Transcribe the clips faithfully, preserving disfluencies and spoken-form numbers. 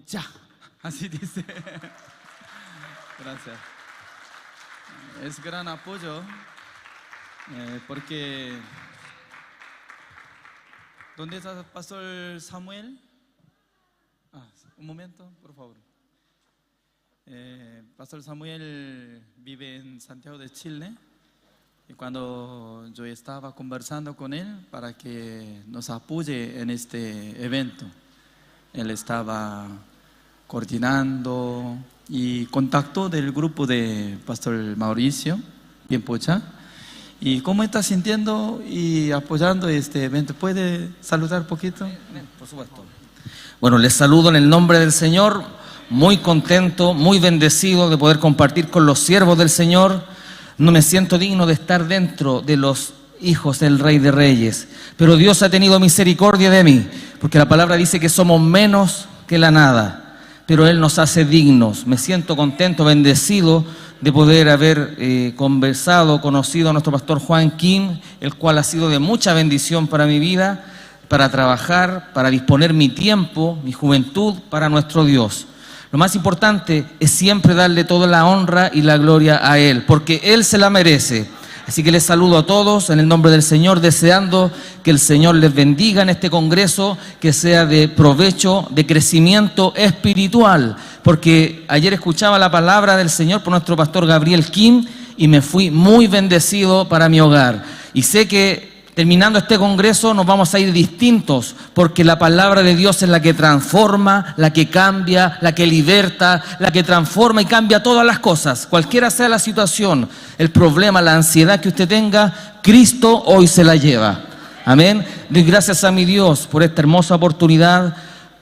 Ya. Así dice. Gracias. Es gran apoyo, eh, porque... ¿Dónde está Pastor Samuel? Ah, un momento, por favor. Eh, Pastor Samuel vive en Santiago de Chile y cuando yo estaba conversando con él para que nos apoye en este evento, él estaba coordinando y contacto del grupo de Pastor Mauricio Tiempocha. ¿Y cómo está sintiendo y apoyando este evento? ¿Puede saludar poquito? Bien, bien, por supuesto. Bueno, les saludo en el nombre del Señor, muy contento, muy bendecido de poder compartir con los siervos del Señor. No me siento digno de estar dentro de los hijos del Rey de Reyes, pero Dios ha tenido misericordia de mí, porque la palabra dice que somos menos que la nada, pero Él nos hace dignos. Me siento contento, bendecido de poder haber, eh, conversado, conocido a nuestro pastor Juan Kim, el cual ha sido de mucha bendición para mi vida, para trabajar, para disponer mi tiempo, mi juventud para nuestro Dios. Lo más importante es siempre darle toda la honra y la gloria a Él, porque Él se la merece. Así que les saludo a todos en el nombre del Señor, deseando que el Señor les bendiga en este congreso, que sea de provecho, de crecimiento espiritual, porque ayer escuchaba la palabra del Señor por nuestro pastor Gabriel Kim y me fui muy bendecido para mi hogar. Y sé que terminando este congreso nos vamos a ir distintos, porque la palabra de Dios es la que transforma, la que cambia, la que liberta, la que transforma y cambia todas las cosas. Cualquiera sea la situación, el problema, la ansiedad que usted tenga, Cristo hoy se la lleva. Amén. Doy gracias a mi Dios por esta hermosa oportunidad,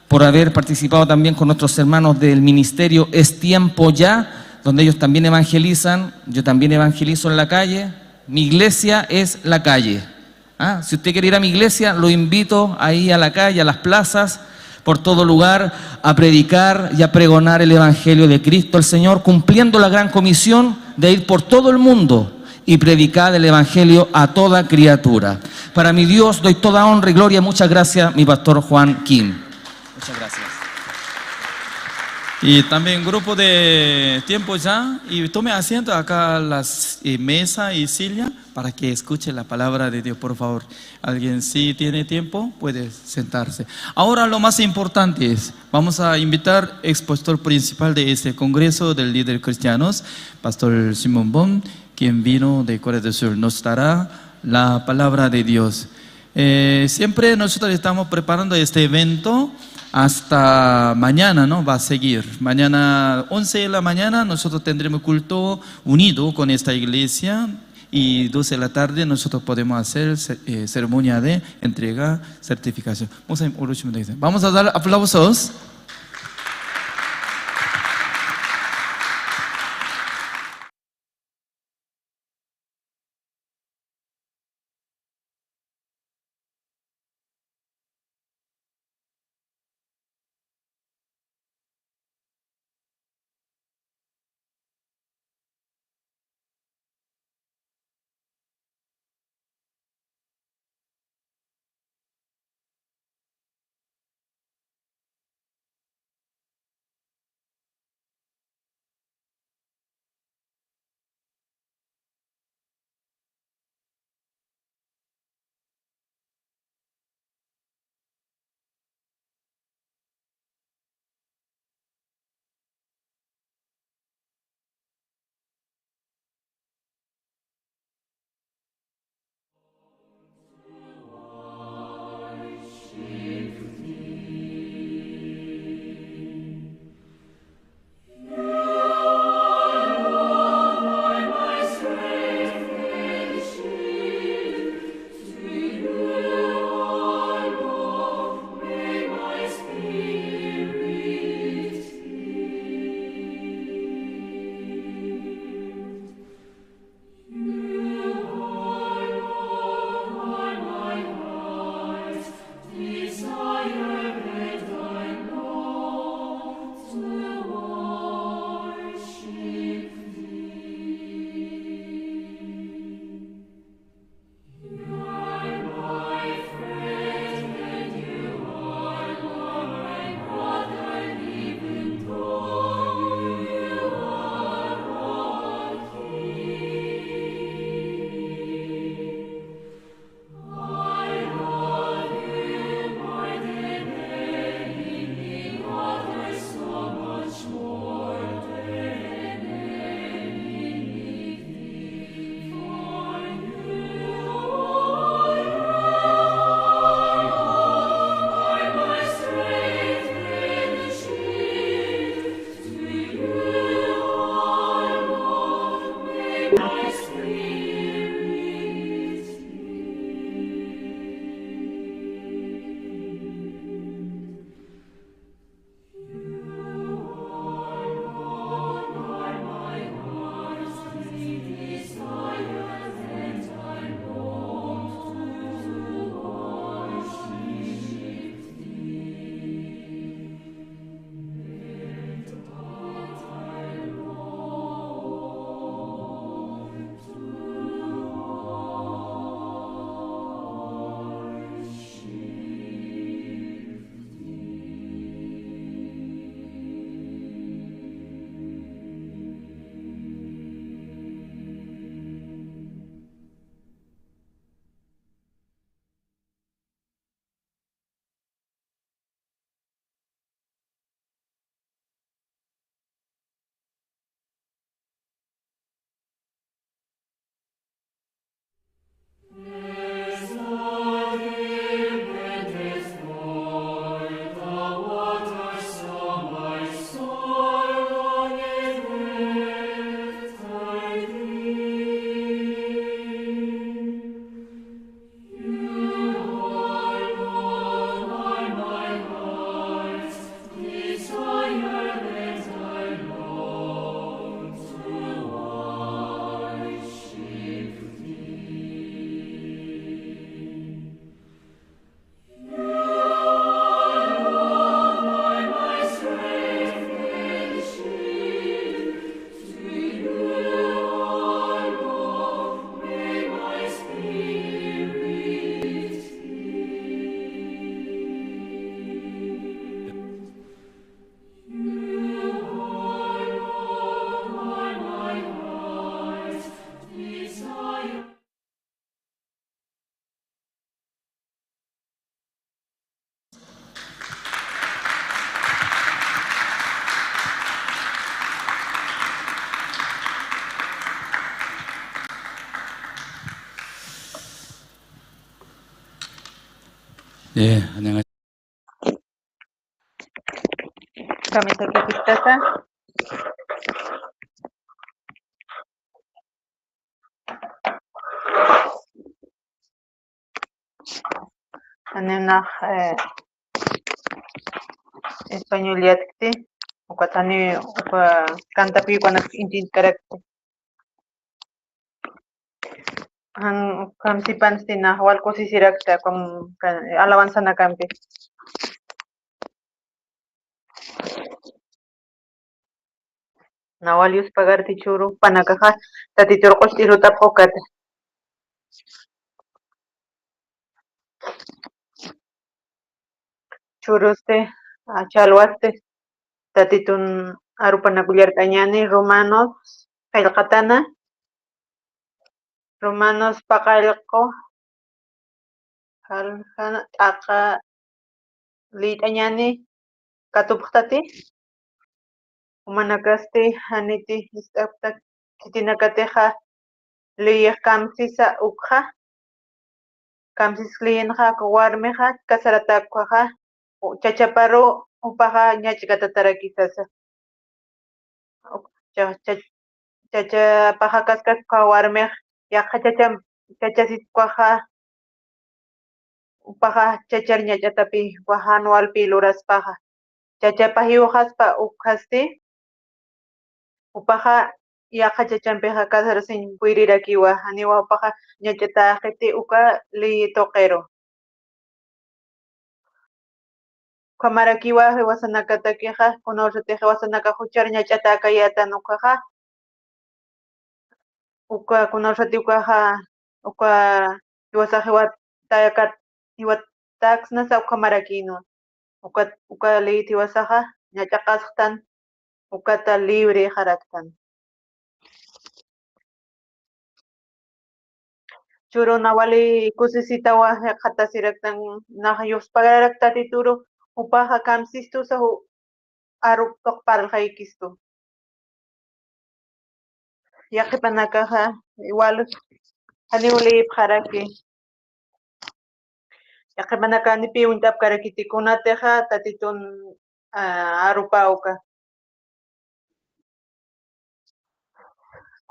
por haber participado también con nuestros hermanos del ministerio Es Tiempo Ya, donde ellos también evangelizan. Yo también evangelizo en la calle. Mi iglesia es la calle. Ah, si usted quiere ir a mi iglesia, lo invito ahí a la calle, a las plazas, por todo lugar, a predicar y a pregonar el evangelio de Cristo el Señor, cumpliendo la gran comisión de ir por todo el mundo y predicar el evangelio a toda criatura. Para mi Dios doy toda honra y gloria. Muchas gracias, mi pastor Juan Kim. Muchas gracias. Y también grupo de Tiempo Ya, y tome asiento acá las, eh, mesa y silla para que escuche la palabra de Dios, por favor. Alguien, si tiene tiempo, puede sentarse. Ahora lo más importante es, vamos a invitar expositor principal de este congreso del líder cristianos, pastor Simón Bon, quien vino de Corea del Sur. Nos dará la palabra de Dios. Eh, siempre nosotros estamos preparando este evento hasta mañana, ¿no? Va a seguir. Mañana once de la mañana nosotros tendremos culto unido con esta iglesia y doce de la tarde nosotros podemos hacer ce-, eh, ceremonia de entrega certificación. Vamos a, vamos a dar aplausos. Kamisaki kistasa. Janiw nax, eh, español yatkti, ukat janiw, uka kantapi ukanak intintkarakti. Jan, ukham sipansti nax wal kusisirakta, ukham, ka-, alabanzanakampi. Nax wal yuspagarti churu, jupanakaxa Tatitur q'ust'irutapxukata. Churusti, a, ch'alwasti, Tatitun arupanak ullart'añäni, Romanos qillqatana, Romanos paqallqu, jan, jan t'aqa liyt'añäni, katupxtati, jumanakasti janiti jist'apxta, khitinakatixa liyix kamsisa ukxa, kamsis liyinxa, uka warmixa casaratäkxa, chachaparu jupaxa ñach'katatarakisasa. Cha-, cha-, chachapaxa kaskaspa warmix yaqha chacham-, chachasiskwaxa, jupaxa chachar ñach'atapi, uka jan walpi luraspaxa. Chachapa jiwxaspa ukkhasti, jupaxa yaqha chachampixa casarasiñ puyrirakiwa, janiwa jupaxa ñach'atäxiti uka liyi tuqiru. Ukhamarakiwa jiwasanakatakixa, kunawsatix jiwasanakax juchar ñach'atäkayätan ukhaxa. Uka kunawsati ukaxa, uka jiwasax jiwatakat, jiwatäksnasa ukhamarakïnwa. Uka, uka liyit jiwasaxa ñach'aqasxtan, ukata librexaraktan. Churu, nax wali kusisitawa jikxatasiraktan, nax yuspagarak Tatituru, jupaxa kamsistusa ju-, arup tuq parlxaykistu. Yaqhipanakaxa igual janiw liyipxaraki. Yaqhipanakax janipï uñt'apkarakiti kunatixa Tatitun, a, arupäwa uka.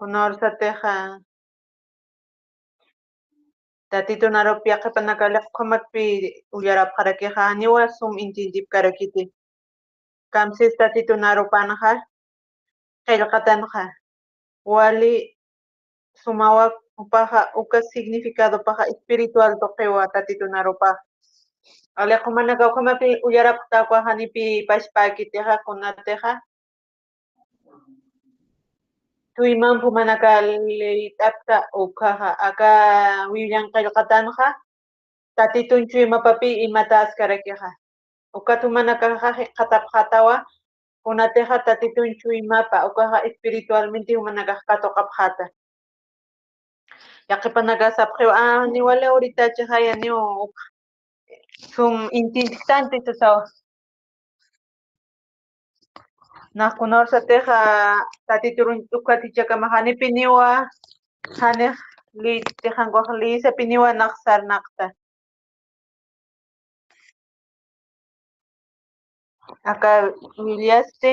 Kuna ursatixa Tatitun arupi yaqhipanaka liq'ukhamakpi ullarapxarakixa, janiwa sum intintipkarakiti. Kamsis Tatitun arupanxa, qillqatanxa, wali sumawa, jupaxa uka significadopaxa espiritual tuqiwa Tatitun arupaxa. Aliq jumanaka ukhamapi ullarapxta ukaxa janipi pachpäkitixa, kunatixa chuymamp jumanaka liyt'apta ukkhaxa, aka Biblian qillqatanxa Tatitun chuymapapi imatäskarakixa. Ukat jumanakaxa jikxatapxätawa, kunatixa Tatitun chuymapa, ukaxa espiritualmente jumanakax katuqapxäta. Yaqhipanaka sapxiw, a, ni wali awritachixaya, niw uk sum intintiktanti sasawa. Nax kuna ursatixa Tatitur ukat jichhakama janipiniwa, janix liytixankuxa liyisapiniwa nax sarnaqta. Aka Bibliasti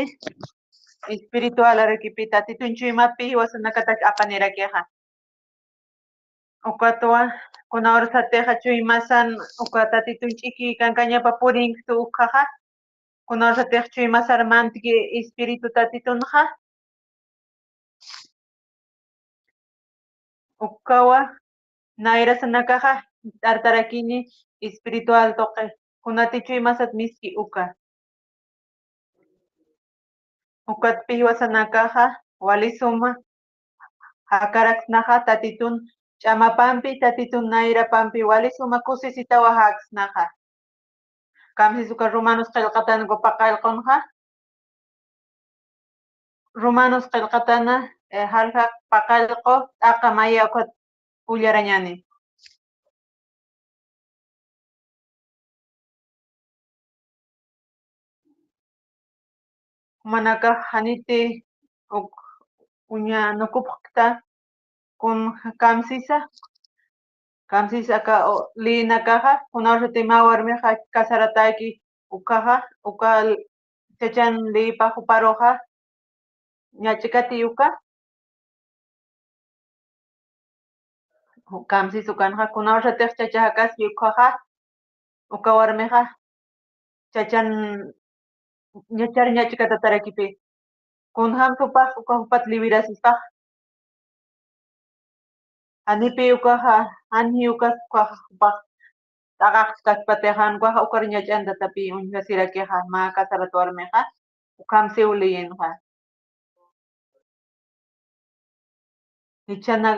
espiritual arakipi Tatitun chuymapi jiwasanakatak apanirakixa. Ukatwa, kuna ursatixa chuymasan uka Tatitun ch'iki kankañapa purinktu ukkhaxa, kuna ursatix chuymasar mantki Espíritu Tatitunxa, ukkawa nayrasanakaxa jist'artarakini espiritual tuqi, kunati chuymasat miski uka. Ukatpi jiwasanakaxa wali suma jakaraksnaxa Tatitun ch'amapampi, Tatitun nayrapampi wali suma kusisitawa jaksnaxa. Kamsis uka Romanos qillqatanku paqallqunxa. Romanos qillqatana, eh, jalja paqallqu t'aqa maya ukat ullarañäni. Jumanakax janiti uk uñanukupxta kun kamsisa, kamsisa aka liyinakaxa, kuna ursati mä warmixa casaratäki ukkhaxa, uka chachan liyipax juparuxa ñach'kati uka. Kamsis ukanxa, kuna ursatix chacha jakaspi ukkhaxa, uka warmixa chachan ñachar ñach'katatarakipi. Kunjams jupax uka jupat librasispax. Janipi ukaxa, janji ukas ukaxa jupax t'aqaxkaspatix jan ukaxa ukar ñach'antatapi uñjasirakixa mä casarat warmixa, ukham siw liyinxa. Jichhana,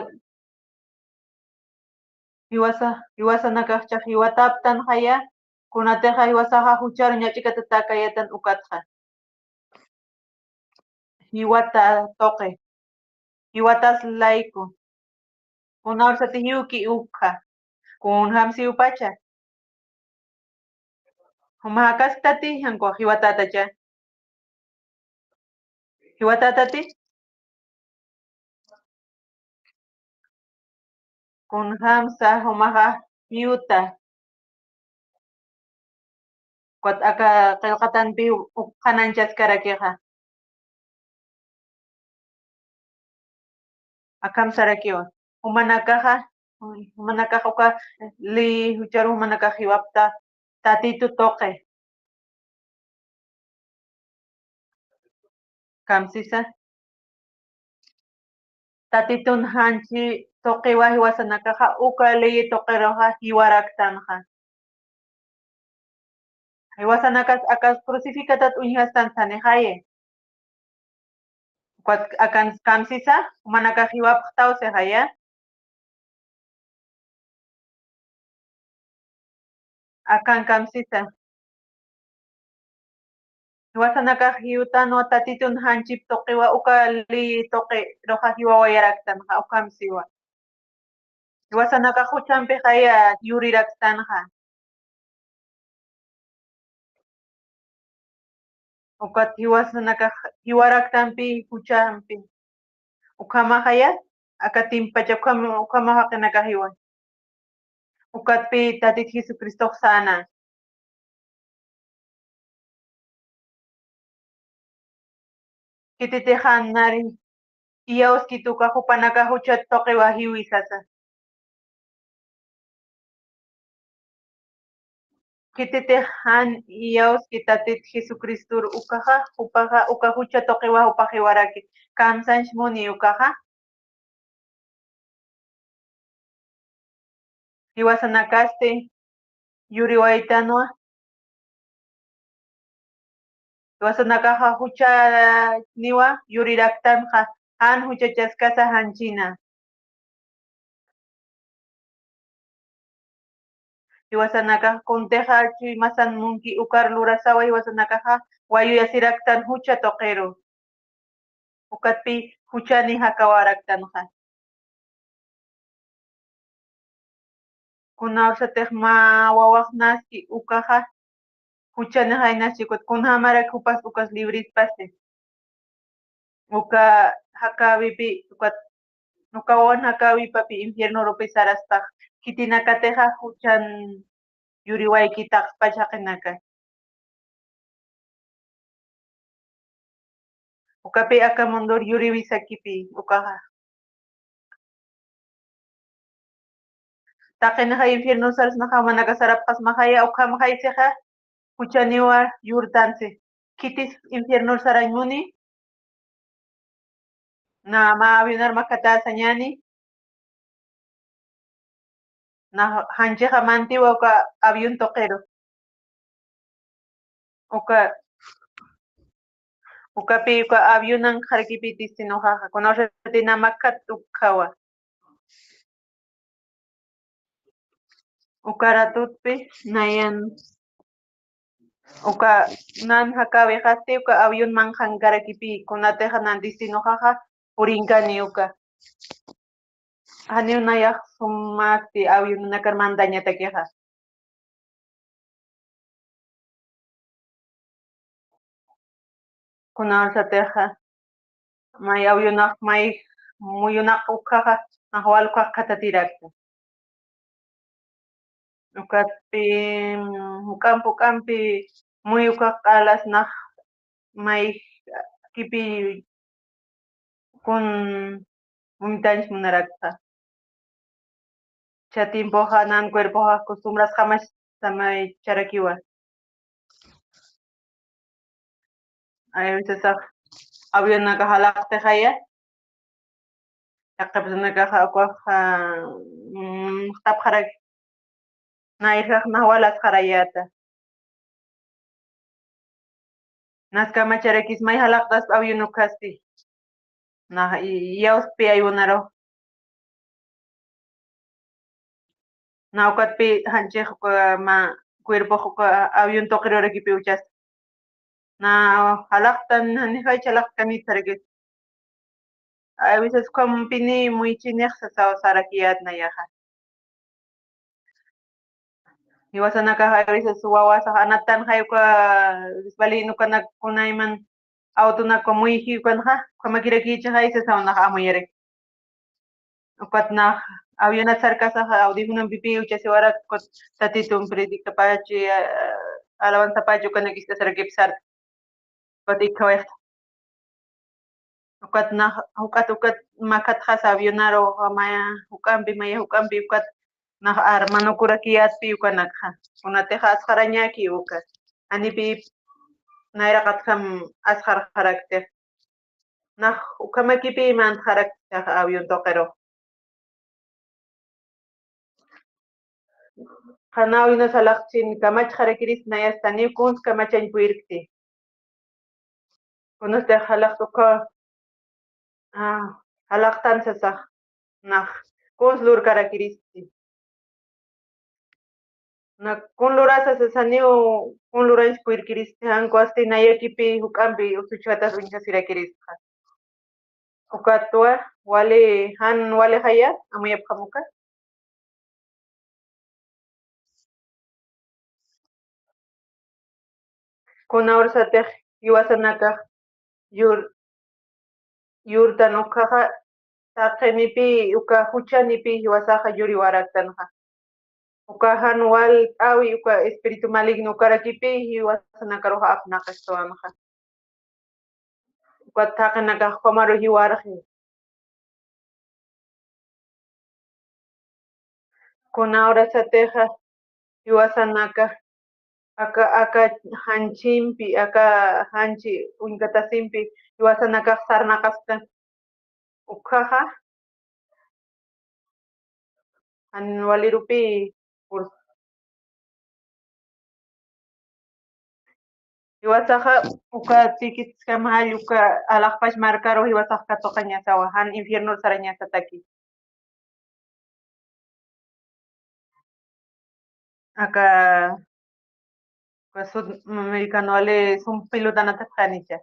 jiwasa, jiwasanakaxcha jiwatäptanxaya, kunatixa jiwasaxa juchar ñach'katatäkayätan ukatxa. Jiwata tuqi, jiwatas layku. Kuna ursati jiwki ukkha, kunjam siwpacha. Juma jakaskti, jan ukax jiwatätacha. Jiwatätati. Kunjamsa jumaxa jiwta. Ukat aka qillqatanpi uk qhanañchaskarakixa. Akham sarakiwa. Jumanakaxa, jumanakax uka liyi jucharu jumanakax jiwapxta Tatitu tuqi. Kamsisa. Tatitun janchi tuqiwa jiwasanakaxa uka liyi tuqiruxa jiwaraktanxa. Jiwasanakas akas crucificatat uñjastan sanixayi. Ukat akan kamsisa, jumanakax jiwapxtaw sixaya. Akan kamsisa. Jiwasanakax jiwtanwa Tatitun janchip tuqiwa uka liyi tuqiruxa jiwawayaraktanxa, ukham siwa. Jiwasanakax juchampixaya yuriraktanxa. Ukat jiwasanakax jiwaraktanpi juchampi. Ukhamaxaya, aka timpacha ukham, ukhama jaqinakax jiwa. Ukatpi Tatit Jesucristox säna. Khititix jan nari, iyawskit uka jupanakax juchat tuqiwa jiwi sasa. Khititix jan iyawski Tatit Jesucristor ukaxa, jupaxa, uka jucha tuqiwa jupax jiwaraki. Kamsanch muni ukaxa. Jiwasanakasti yuriwaytanwa. Jiwasanakaxa juchaniwa yuriraktanxa, jan juchachaskasa janchina. Jiwasanakax kuntixa chuymasan munki ukar lurasawa, jiwasanakaxa wayuyasiraktan jucha tuqiru. Ukatpi juchani jakawaraktanxa. Kunawsatix mä wawax naski ukaxa, juchani jaynasi ukat kunjamarak jupas ukas librispasi. Uka jakawipi, ukat, uka wawan jakawipapi infierno rupi saraspax, khitinakatixa juchan yuriwayki taqpach jaqinaka. Ukapi aka mundur yuriwisakipi, ukaxa. Taqinixa infierno sarsnaxa, jumanaka sarapxasmaxaya, ukhamxaysixa, juchaniwa yurtansi. Khitis infierno sarañ muni, na mä avionar makhatäsañäni, na janchixa mantiwa uka avión tuqiru. Uka, ukapi uka avionan qharkipi destinoxaxa, kunawsati na makhat ukhawa. Uka ratutpi nayan, uka nan jakawixasti uka avión manqhankarakipi, kunatixa nan destinoxaxa purinkani uka. Janiw nayax sumasti avionanakar mandañatakixa. Kunawsatixa, may avionax, may muyunax ukhaxa, nax wal ukhax qhatatirakta. Ukatpi, juk'amp, juk'ampi, muy ukhax q'alas nax, may kipi kun mumitañs munarakta. Cha tiempoxa nan cuerpoxa acostumbrasxamas samaycharakiwa. Ay, a veces avionaka jalaqtixaya. Yaqipsanakaxa ukaxa, mm, tapxarak. Nayrjax nax wal asxarayäta. Nas kamacharakis may jalaqtaspa avión ukhasti. Nax i-, iyawspi ayunaru. Na ukatpi janchix uka mä cuerpox uka avión tuqirurakipi uchas. Na jalaqtan, janixay chalaqtanit sarakis. A veces ukampini muychinix sasaw sarakiyät nayaxa. Jiwasanakaxa a veces wawasax anatan jay uka, desvalin ukanak kunayman autonak uka muyji ukanxa, ukhamakirakichixay sasaw nax amuyarak. Ukat nax avionat sarkasaxa audífonompipi uchasiwarak, ukat Tatitun predicapachi, eh, alabanzapachi ukanak ist'asarakip sarta. Ukat ikhawayxta. Ukat nax, ukat, ukat makhatxas avionaru, maya juk'ampi, maya juk'ampi, ukat nax hermanokurakiyätpi ukanakxa. Kunatixa asxarañäki uka. Janipi nayraqatjam asxarxaraktix. Nax ukhamakipi mantxarakta avión tuqiru. Qhanaw ina salaqchin kamachxarakirist nayastaniw kuns kamachañ puyrkti. Kunasti jalaqta uka, ah, jalaqtan sasax nax kuns lurkarakiristi. Na kun lurasa sasaniw, kun lurañs puyrkiristi, jan kusti nayakipi juk'ampi usuchwatas uñjasirakiristxa. Ukatwa, wali, jan wali jaya, amuyapxam uka. Kuna ursatix jiwasanakax yur-, yurtan ukhaxa, taqinipi, uka juchanipi jiwasaxa yuriwaraktanxa. Uka jan wal t'awi, uka espíritu maligno ukarakipi jiwasanakaruxa apnaqastuwanxa. Ukat taqinakax ukhamaru jiwarxi. Kuna urasatixa jiwasanaka aka, aka janchimpi, aka janchi uñkatasimpi jiwasanakax sarnaqaskan. Ukhaxa, jan walirupi, pur-, jiwasaxa uka tikitskama jall uka alaxpach markaru jiwasax katuqañasawa, jan infiernur sarañasataki. Aka, aka sudamericano wali sum pilotanatapxanicha.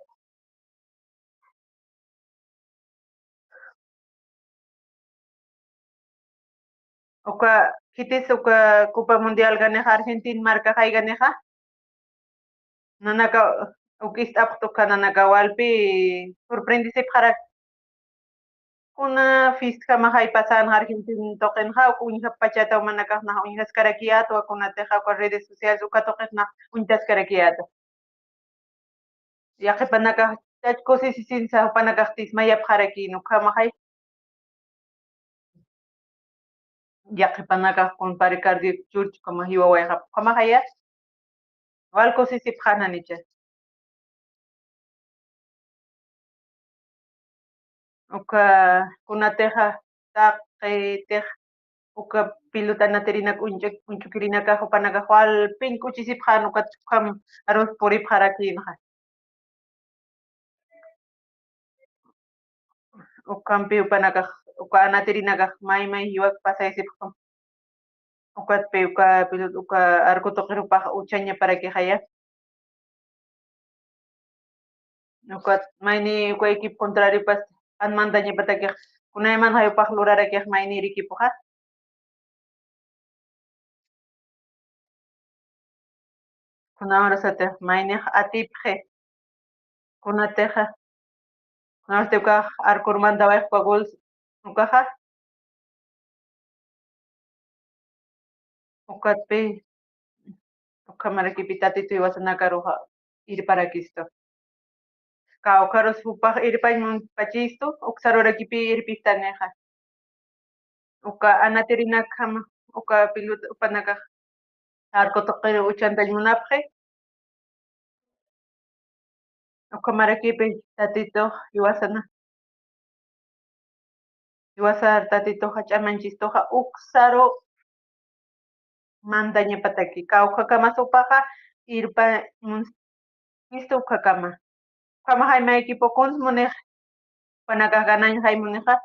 Uka, khitis uka Copa Mundial ganixa Argentina markaxay ganixa. Nanaka, uk ist'apxta uka nanaka walpi sorprendisipxarak. Kuna fiestjamaxay pasan Argentina tuqinxa, uk uñjap pachata umanakax nax uñjaskarakiyätwa, kunatixa uka redes sociales uka tuqix nax uñtaskarakiyäta. Yaqhipanakax chach kusisisinsa, jupanakax tismayapxarakïn ukhamaxay. Yaqhipanakax kun paricardio church, ukhama jiwawayxap, ukhamaxaya. Wal kusisipxananicha. Uka kunatixa taqitix uka pilota anatirinak uñch'u-, uñch'ukirinakax jupanakax walpiñ k'uchisipxän, ukat ukham arus puripxarakïnxa. Ukampi jupanakax, uka anatirinakax may may jiwak pasaysipxam. Ukatpi uka pilot, uka arco tuqirupax uchañaparakixaya. Ukat mayni uka equipo contrariopas jan mantañapatakix, kunaymanxay jupax lurarakix maynir equipoxa. Kuna urasatix maynix atipxi. Kunatixa, kunasti ukax arcor mantawayxpa gols ukaxa. Ukatpi, ukhamarakipi Tatitu jiwasanakaruxa irparakistu. Kawkharus jupax irpañ munpachistu, uksarurakipi irpistanixa. Uka anatirinakjama, uka pilota jupanakax arco tuqiru uchantañ munapxi. Ukhamarakipi Tatitux jiwasana, jiwasar Tatituxa ch'amañchistuxa uksaru mantañapataki, kawkhakamas jupaxa irpañ munpachistu ukhamakama. Ukhamaxay mä equipo kuns munix, jupanakax ganañxay munixa.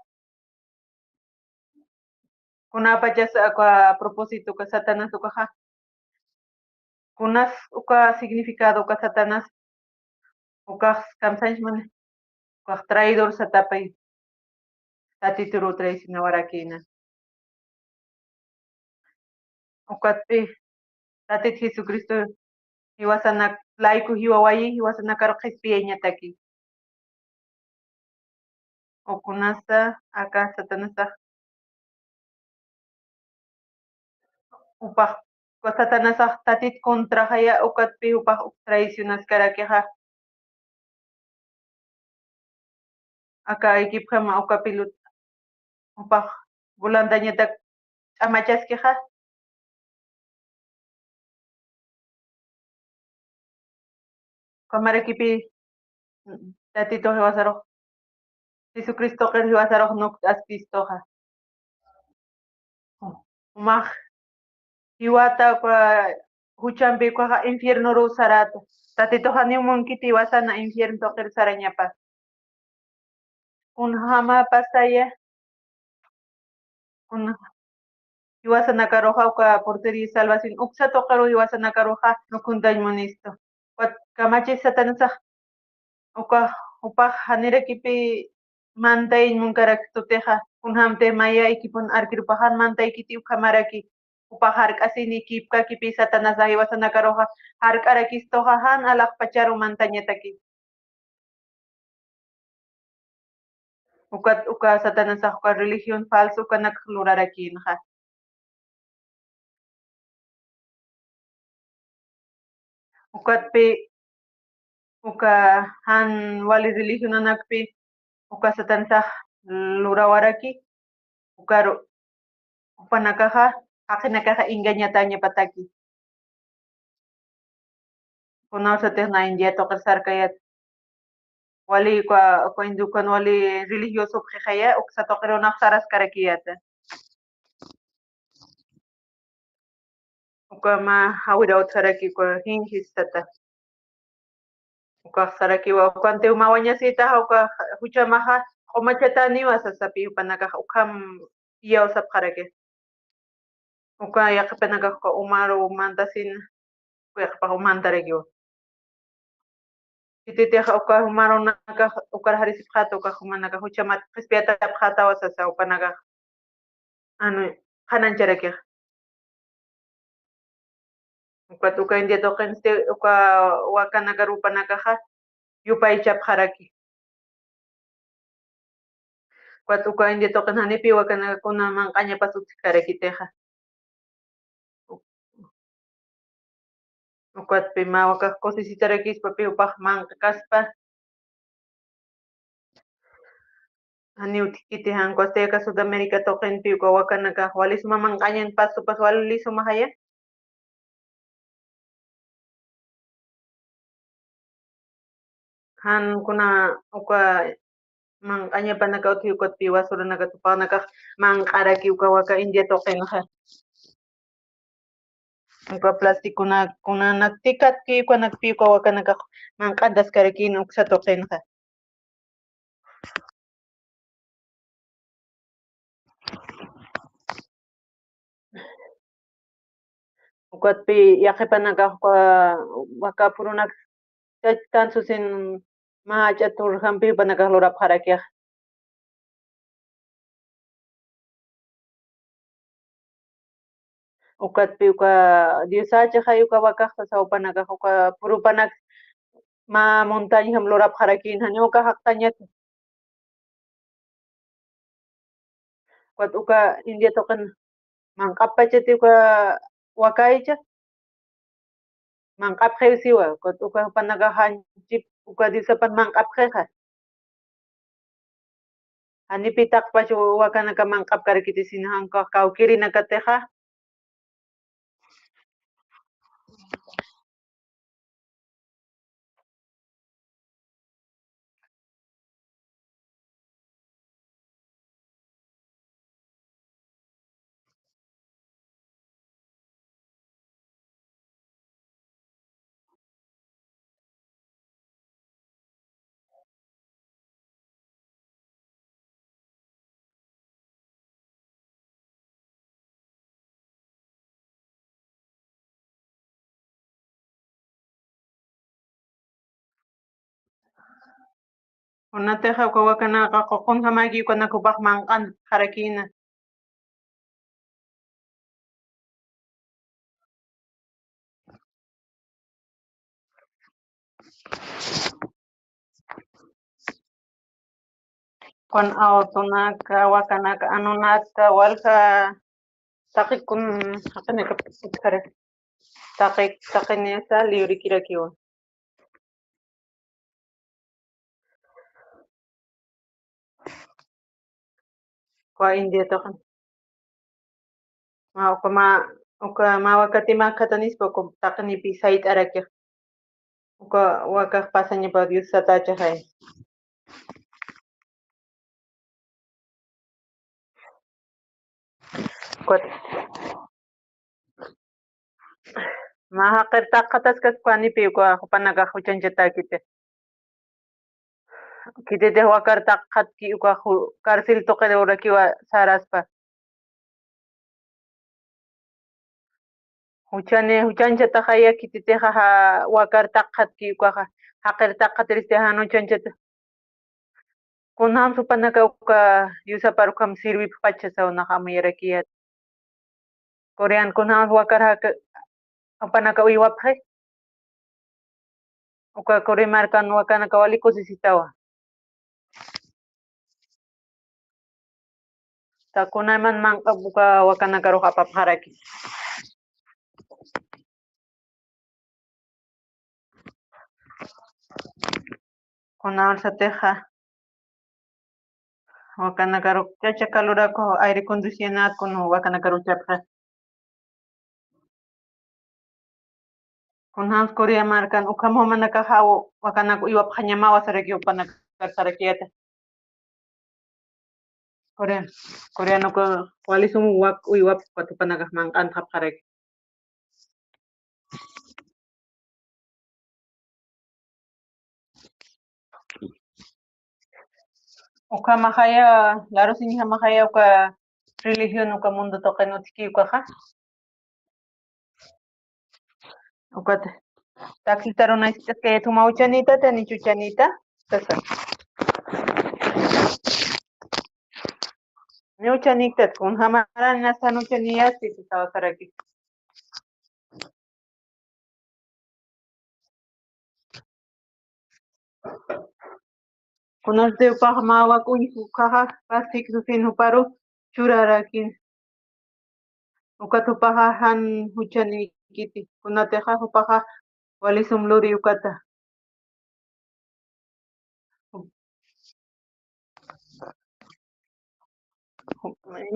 Kunapachas uka propósito uka Satanás ukaxa. Kunas uka significado uka Satanás ukax kamsañs muni, ukax traidor satapay, Tatituru traicionawarakïna. Ukatpi Tatit Jesucristo jiwasanak layku jiwawayi, jiwasanakaru qhispiyañataki. Ukunasa aka Satanasax jupax, uka Satanasax Tatit contraxaya, ukatpi jupax uk traicionaskarakixa. Aka equipojama uka pilota jupax volantañatak ch'amachaskixa. Ukhamarakipi Tatitux jiwasarux, Jesucristo tuqir jiwasarux nukt'askistuxa. Jumax jiwata uka juchampi ukaxa infiernoruw sarata. Tatitux janiw munkiti jiwasana infierno tuqir sarañapa. Kunjama pasaya, kun jiwasanakaruxa uka portería salvación uksa tuqiru jiwasanakaruxa nukuntañ munistu. Ukat kamachis Satanasax uka jupax janirakipi mantañ munkarakistutixa, kunjamtix maya equipon arqueropax jan mantaykiti ukhamaraki, jupax jark'asini kipkakipi Satanasax jiwasanakaruxa jark'arakistuxa jan alaxpacharu mantañataki. Ukat uka Satanasax uka religión falso ukanak lurarakïnxa. Ukatpi uka jan wali religionanakpi uka Satanasax lurawaraki, ukaru jupanakaxa jaqinakaxa engañatañapataki. Kunawsatix na India tuqir sarkayät. Wali uka, uka Hindukan wali religiosopxixaya, uksa tuqir unax saraskarakiyäta. Uka mä jawira utjaraki uka jinjis sata. Ukax sarakiwa, ukantiw mä wañasïtaxa, uka juchamaxa q'umachataniwa sasapi jupanakax ukham iyawsapxaraki. Uka yaqhipanakax uka umaru mantasina, uka yaqhipax umantarakiwa. Khititix uka umarunakax ukar jarisipxäta, uka jumanakax juchamat qhispiyatapxätawa sasa jupanakax. Anu, qhanañcharakix. Ukat uka India tuqinsti uka wakanakar jupanakaxa yupaychapxaraki. Ukat uka India tuqin janipi wakanakakuna manq'añapas utjkarakitixa. Ukatpi mä wakax kusisitarakispapi jupax manq'kaspa. Janiw utjkiti jan, uka Azteca Sudamérica tuqinpi uka wakanakax wali suma manq'añan pasupas wali sumaxaya. Jan kuna uka manq'añapanaka utji ukatpi basuranaka tupanakax manq'araki uka waka India tuqinxa. Uka plástico kuna, kuna naktikatki uka nakpi uka wakanakax manq'antaskarakïn uksa tuqinxa. Ukatpi yaqhipanakax uka waka purunak chachtan susin mä jach'a turjampi jupanakax lurapxarakix. Ukatpi uka diosächixay uka wakax sasa jupanakax uka purupanak mä montañjam lurapxarakïn, janiw uka jaqtañati. Ukat uka India tuqin manq'apachati uka wakaycha. Manq'apxiw siwa, ukat uka jupanakax janchip uka diosapan manq'apxixa. Janipi taqpach wakanaka manq'apkarakiti sino jan uka kawkirinakatixa. Kunatixa uka wakanaka ququnjamäki ukanak jupax manq'anxarakïna. Kun awtunaka, wakanaka, anunaka, walja taqikun, jaqinaka, utjara, taqi, taqinisa liwrikirakiwa. Uka India tuqin. Ma, uka ma, uka ma wakati ma khatanispa uka taqinipi sayt'arakix. Uka wakax pasañapa Dios satächixay. Ukat mä jaqir taqataskas uka janipi uka jupanakax juchañchatäkiti. Khititix wakar taqatki uka ju-, cárcel tuqir urakiwa saraspa. Juchani, juchañchataxaya khititixa ja-, wakar taqatki ukaxa, jaqir taqatiristi jan juchañchata. Kunjams jupanaka uka Diosapar ukham sirvipxpacha sawnax amuyarakiyät. Corean kunjams wakar jaka, jupanaka uywapxi. Uka Corea markan wakanaka wali kusisitawa. Takunayman manq'ap uka wakanakarux apapxaraki. Kuna alsatixa, wakanakaruchacha kaluraku aire acondicionado kun wakanakaruchapxa. Kunjams Corea markan, ukham jumanakaxa wakanak uywapxañamawa saraki, jupanakar sarakiyata. Corea, Corea uka wali sum wak uywap ukat jupanakax manq'antxapxaraki. Ukhamaxaya, larusiñjamaxaya uka religión, uka mundo tuqin utjki ukaxa. Ukat taksita runaysitas kayat juma uchanita, tani chuchanita. Sasa. Ni uchaniktat, kunjamaran nasan uchaniyasti, sasawasaraki. Kunasti jupax mä wak uñj ukhaxa, pastik susin juparu churarakin. Ukat jupaxa jan juchanikiti, kunatixa jupaxa wali sum luri ukata.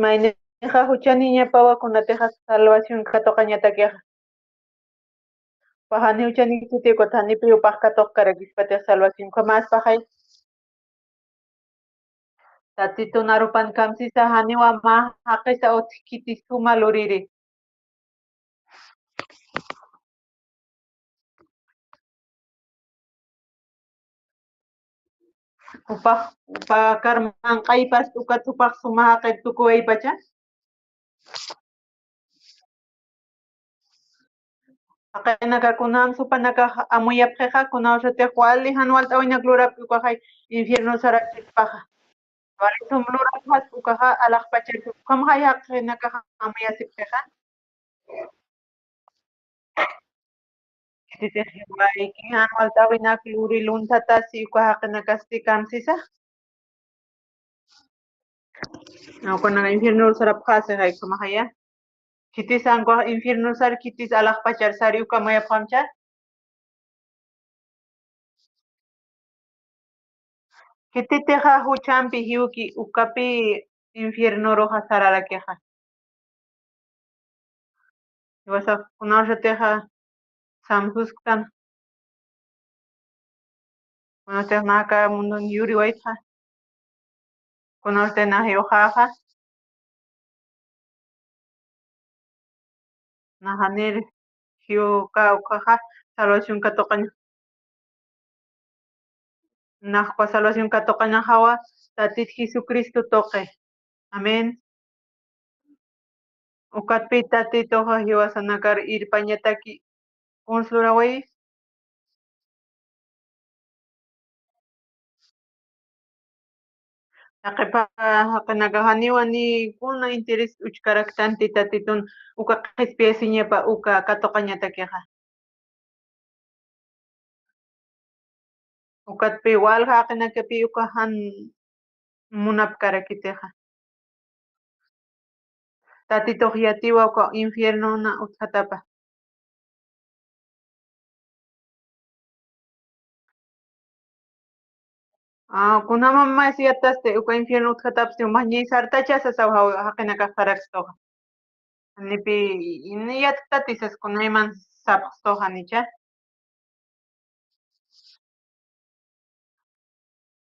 Maynixa juchaniñapawa kunatixa salvación katuqañatakixa. Paxa jani juchanikiti, ukat janipi jupax katuqkarakispa tix salvación, ukhamaspay. Tatitun arupan kamsisa janiwa mä jaqisa utjkiti suma luriri. Jupax, jupakar manq'aypas ukat jupax suma jaqir tukuwaypacha. Jaqinaka kunjams jupanakax amuyapxixa, kunawsatix wali jan walt'äwinak lurapxi ukaxay infierno sarakispaxa. Wali sum lurapxaspa ukaxa alaxpachar, ukhamxay jaqinakax amuyasipxixa. Khititix jiwayki jan walt'äwinak luri lunthatasi uka jaqinakasti kamsisa. Ukanak infierno sarapxasi, jay ukhamaxaya. Khitis ankuxa infierno sar, khitis alaxpachar sari, uka amuyapxamcha. Khititixa juchampi jiwki ukapi infiernoruxa sararakixa. Jiwasax kunawsatixa samsusktan. Kunawsatix naka mundun yuriwaytxa. Kunawsatix nax jiwxaxa. Nax janir jiwka ukaxa salvación katuqaña. Nax uka salvación katuqañaxawa Tatit Jesucristo tuqi. Amén. Ukatpi Tatituxa jiwasanakar irpañataki kuns luraway. Yaqhipa jaqinakax janiwa ni kuna interés uchkaraktanti Tatitun uka qhispiyasiñapa uka katuqañatakixa. Ukatpi walja jaqinakapi uka jan munapkarakitixa. Tatitux yatiwa uka infiernona utjatapa. Ah, kunjamam mas yatasti uka infierno utjatapsti, umax ñi sartacha sasaw jaw-, jaqinakax sarakstuxa. Janipi ni yatktatisas kunayman sapxstuxa nicha.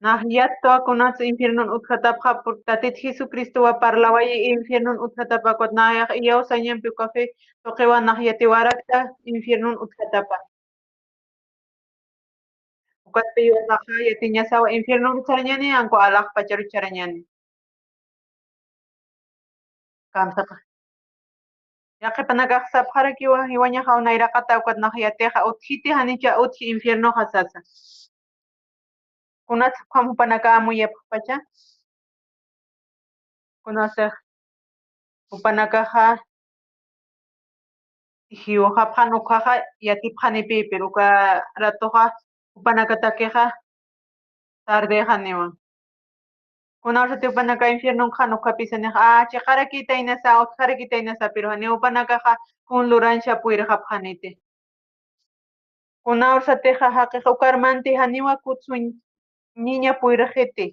Nax yattwa kunats infiernon utjatapxa, porque Tatit Jesucristowa parlawayi infiernon utjatapa, ukat nayax iyawsañampi ukafi tuqiwa nax yatiwarakta infiernon utjatapa. Ukatpi jiwasaxa yatiñasawa infiernon charañani, anku alaxpachar charañani. Kamsaqa. Yaqhipanakax sapxarakiwa, jiwañaxaw nayraqata ukat nax yatixa utjiti, janicha utji infiernoxa sasa. Kunats ukham jupanaka amuyapxpacha. Kunasix jupanakaxa jiwxapxan ukhaxa yatipxanipi, pero uka ratoxa jupanakatakixa tardexaniwa. Kunawsati jupanaka infiernon jan ukhapisanix, ah, chiqarakita inasa, utjarakita inasa, pero janiw jupanakaxa kun lurancha puyrxapxaniti. Kunawsatixa jaqixa ukarmanti janiwa kutsuñ ñiña puyrxiti.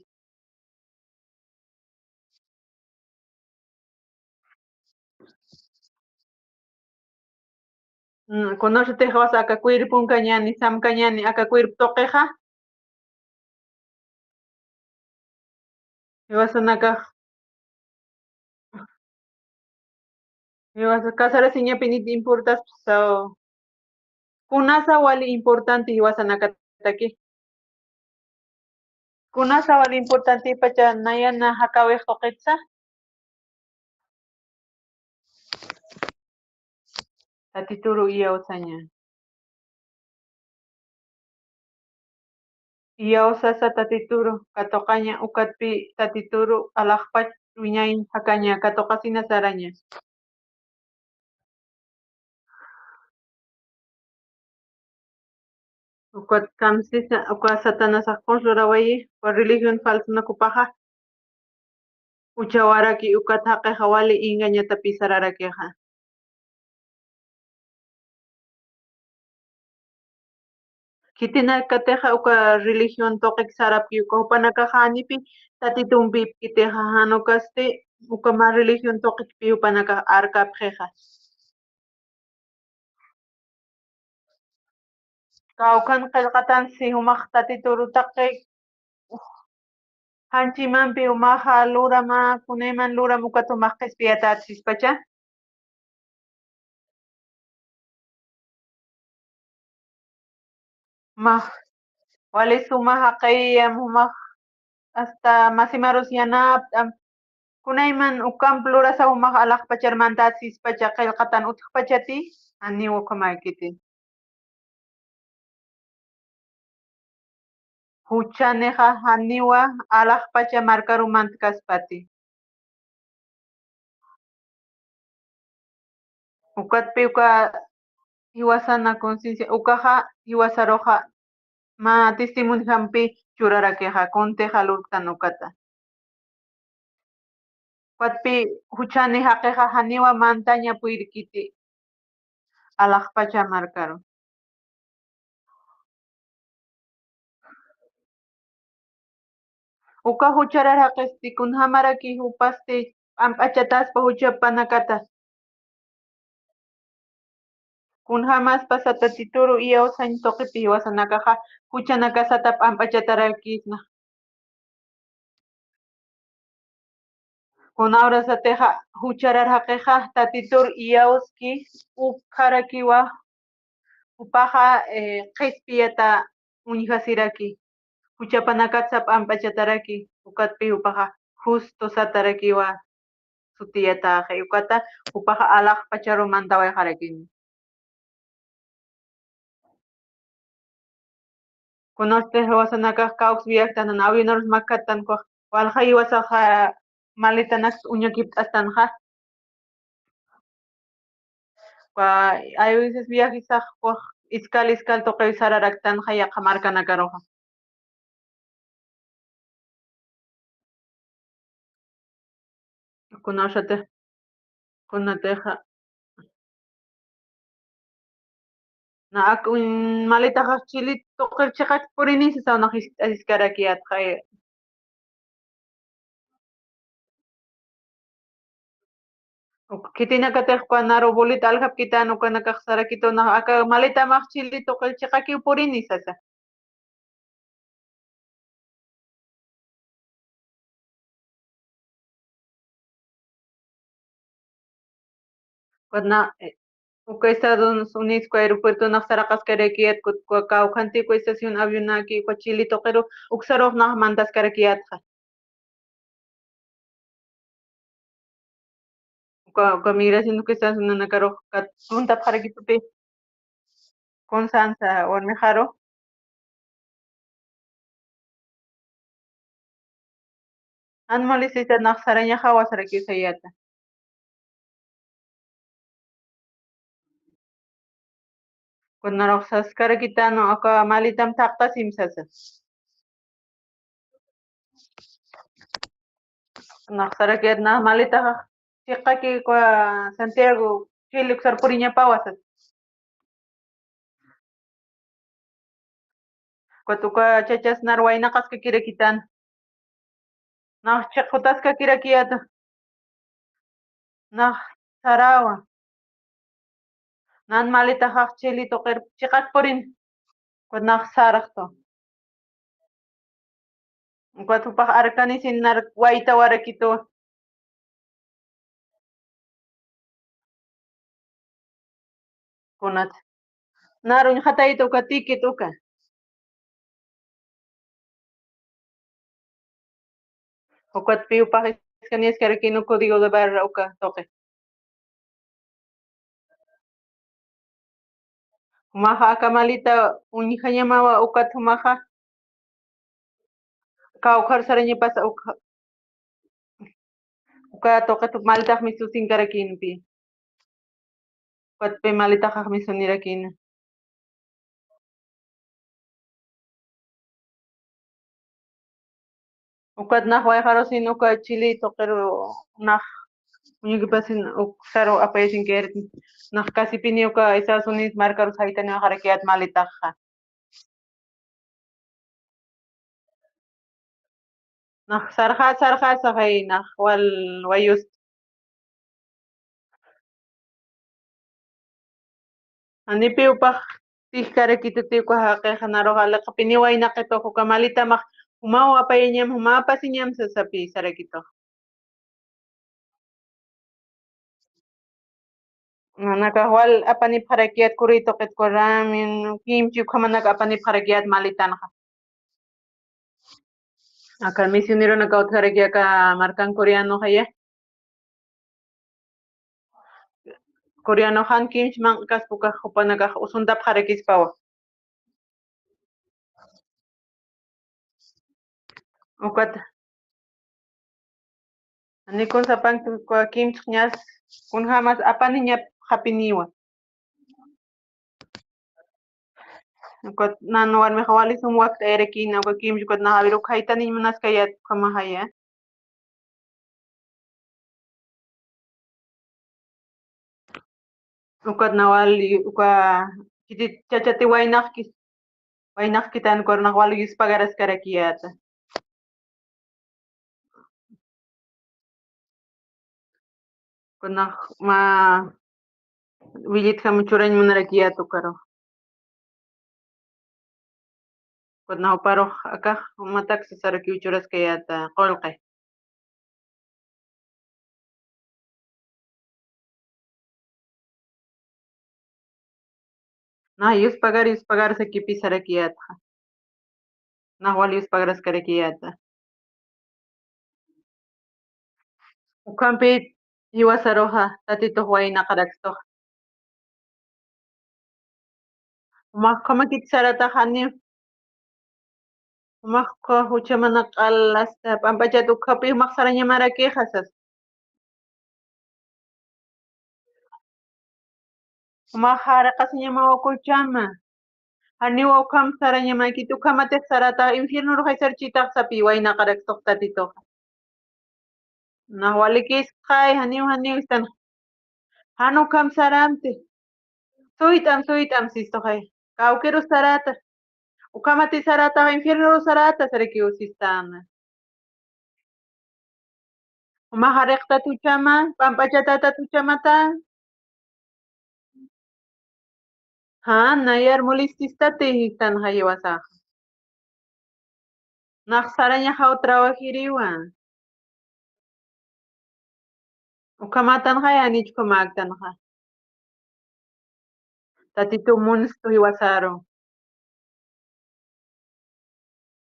Mm, kunasatix jiwasa aka cuerponkañäni, samkañäni, aka cuerpo tuqixa. Jiwasanakax. Jiwasa casarasiñapinit importas, so. Kunasa wali importante jiwasanakataki. Kunasa wali importante pacha nayana jakawix tuqitsa. Tatituru iyawsaña. Iyawsasa tatituru katuqaña ukatpi tatituru alaxpach wiñay jakaña katuqasina saraña. Ukat kamsisa, uka Satanasax qus lurawayi, uka religión falsonakupaxa. Uchawaraki ukat jaqixa wali engañatapi sararakixa. Khitinakatixa uka religión tuqik sarapki uka jupanakaxa janipi tatitumpi ipkitixa jan ukasti uka mä religión tuqikpi jupanakax arkapxixa. Kawkhan qillqatan si jumax tatituru taqi janchimampi jumaxa lurama, kunayman luram ukat jumax qhispiyatat sispacha. Max, wali suma jaqiyam, jumax hasta masimarus yanapt'am. Kunayman ukamp lurasa jumax alaxpachar mantat sispacha qillqatan utjpachati, janiw ukhamäkiti. Juchanixa janiwa alaxpacha markaru mantkaspati. Ukatpi uka jiwasana conciencia, ukaxa jiwasaruxa mä testimonioxampi churarakixa, kuntixa lurktan ukata. Ukatpi juchani jaqixa janiwa mantaña purirkiti alaxpacha markaru. Uka jucharar jaqisti kunjamaraki jupasti p'amp'achataspa juchapanakata. Kunjamaspa sa tatituru iyawsañ tuqipi jiwasanakaxa juchanakasata p'amp'achatarakisna. Kunawrasatixa jucharar jaqixa tatitur iyawski ukharakiwa jupaxa, eh, qhispiyata uñjasiraki. Juchapanakatsa p'amp'achataraki, ukatpi jupaxa justo satarakiwa sutiyatäxi, ukata jupaxa alaxpacharu mantawayxarakini. Kunasti jiwasanakax kawks viajtan, avionarus makkatan, walja jiwasaxa maletanas uñakipt'astanxa. Hay veces viajesax iskal iskal tuqiw sararaktanxa yaqha markanakaruxa. Kunasatix, kunatixa. Na ak, mm, maletaxax Chile tuqir chiqak purini sasa unax is-, iskarakiyatxa. Uk khitinakatix uka naru boleta aljapkitan ukanakax sarakitu unax aka maletamax Chile tuqir chiqakiw purini sasa. Kuna, eh, uka Estados Unidos uka aeropuertonax saraqaskarakiyat, kut-, uka kawkhanti uka estación avionaki uka Chile tuqiru uksarux nax mantaskarakiyatxa. Uka, uka migración uka estacionanakarux kat-, preguntapxarakitupi. Kunsansa warmixaru. Jan molestisat, nax sarañaxa wasarakiw sayata. Kunarux saskarakitan uka maletam thaqtasim sasa. Nax sarakiyat, nax maletaxa chiqaki uka Santiago, Chile uksar puriñapawa sasa. Ukat uka chachas nar waynaqaskakirakitan. Nax chiqutaskakirakiyata. Nax sarawa. Nan malitaxax chili tuqir chiqat purin. Ukat nax sarxtu. Ukat jupax arkanisin nar waytawarakitu. Kunat. Nar uñxatayta uka tikit uka. Ukat piw pax iskaniskarakinu código de barra uka tuqi. Jumaxa aka malita uñjañamawa ukat jumaxa. Kawkhar sarañapasa uka. Uka tuqit malitax misusinkarakinu pi. Ukat pi malitaxax misunirakina. Ukat nax wayxarusin uka chili tuqiru nax uñukipasin uksaru apayasinkayaratin. Nax kasipini uka Estados Unidos markarus jaytaniwaxarakiyät malitaxa. Nax sarxa, sarxa, saxay, nax wal wayust. Janipi upax tijkarakituti uka jaqixa, naruxa liqpini waynaqitux uka malitamax, jumaw apayañam, jumaw apasiñam sasapi sarakitux. Nanakax wal apanipxarakiyät kuri tuqit kuramin, kimchi ukhamanak apanipxarakiyät malitanxa. Aka misioneronaka utjaraki aka markan coreanoxaya. Coreanoxan kimchi manq'kaspa ukax jupanakax usuntapxarakispawa. Ukat. Janiw kun sapan kimchxñas kunjämas apaniñapxapiniwa. Ukat nan warmix wali sum wakt'ayarakïna, uka kimchi ukat nax a ver ukhaytaniñ munaskayät ukhamaxaya. Ukat nax wali uka chiti chachati waynaqki, waynaqkitan ukat nax wali yuspagaraskarakiyäta. Ukat nax mä willitkam churañ munarakiyät ukaru. Ukat nax juparux akax umatak sasarakiw churaskayäta qullqi. Nax yuspagar, yuspagar sakipi sarakiyätxa. Nax wal yuspagaraskarakiyäta. Ukhampi jiwasaruxa Tatitux waynaqarakstuxa. Jumax ukhamakit saratax janiw. Jumax ukha juchamana q'al asta p'amp'achat ukhapi jumax sarañamarakixa sas. Jumax jariqasiñamaw uka juchama. Janiw ukham sarañamakit, ukhamatix saratax infiernurux aysarchitax sapi waynaqarakstuxa Tatituxa. Nax walikisqay, janiw, janiw istan. Jan ukham saramti. Suyt'am, suyt'am sistuxay. Kawkirus sarata. Ukhamati sarata, infiernurus sarata, sarakiw sistana. Jumax jariqtat juchama, p'amp'achatatat juchamata. Jan, nayar molestistati sistan jiwasaxa. Nax sarañaxaw trabajiriwa. Ukhamatanxa, janich ukhamäktanxa. Tatitu munstu jiwasaru.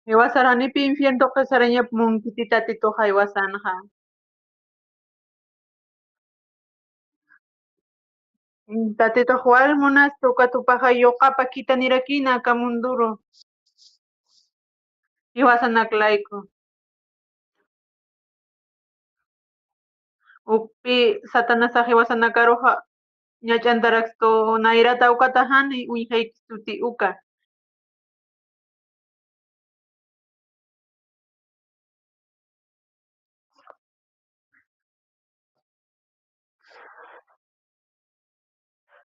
Jiwasaru janipi infierno tuqi sarañap munkiti Tatituxa jiwasanxa. Tatitux wal munasta ukat jupaxa yuqapa khithanirakïna aka munduru. Jiwasanak layku. Ukpi Satanasax jiwasanakaruxa ñach'antarakstu nayrata ukata jan uñjaykistuti uka.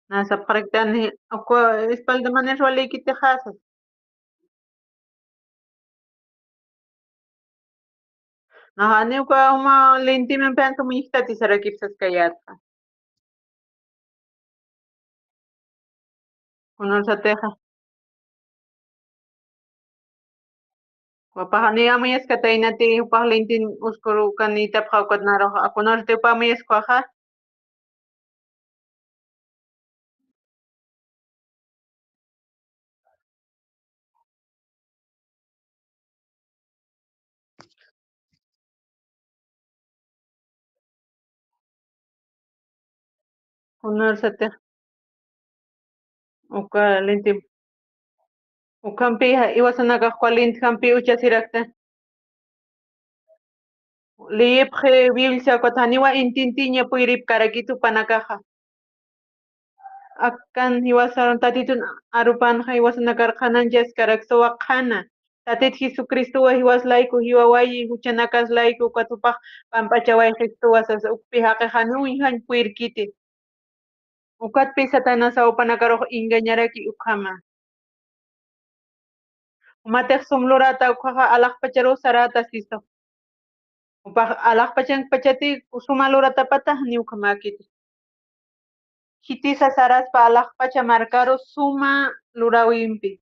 Nä sapxaraktan uka espalda manir walïkitixasa. Nax janiw uka uma lintiman phansa muñjtati sarakipsaskayätxa. Kunarsatixa. Jupaxa ni amuyaskataynati, jupax lintin uskurukanitapxa ukat narux, a kunarsati jupa amuyaskwaxa. Kunarsatix. Uka lintim. Ukhampi iwasanakax uka lintjampi uchasirakta. Liyipxi Biblia ukat janiwa intintiña puyripkarakit jupanakaxa. Akan jiwasarun Tatitun arupanxa jiwasanakar qhanañchaskarak suwa qhana. Tatit Jesucristowa jiwas layku, jiwawayi, juchanakas layku, ukat jupax pampachawayxistuwa sasa, ukpi jaqix janiw uñjañ puyrkiti. Ukatpi Satanasa jupanakarux engañaraki ukhama. Jumatix sum lurata ukhaxa alaxpacharu sarata sisu. Jupax alaxpachankpachati suma luratapata janiw ukhamäkiti. Khitisa saraspa alaxpacha markaru suma luräwimpi.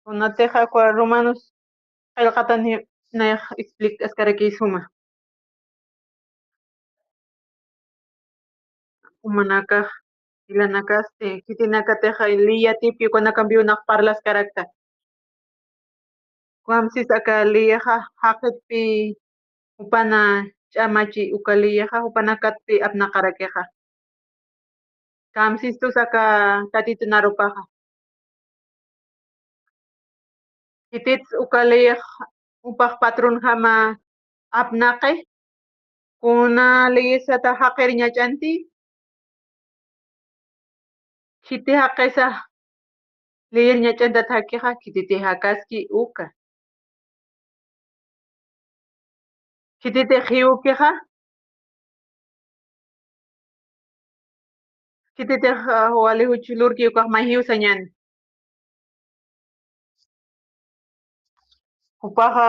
Kunatixa uka Romanos qillqatan nayax explicaskarakiy suma. Umanakax, jilanakasti, khitinakatixa liyatipi ukanakampiw nax parlaskarakta. Kamsis aka liyixa jaqitpi jupana ch'amachi uka liyixa jupanakatpi apnaqarakixa. Kamsistus aka Tatitun arupaxa. Khitits uka liyix jupax patronjama apnaqi, kuna liyisata jaqir ñach'anti, khiti jaqisa liyir ñach'antat jakixa, khititi jakaski uka. Khititi jiwkixa, khititi, ah, wali juch lurki ukax may jiw sañäni. Jupaxa,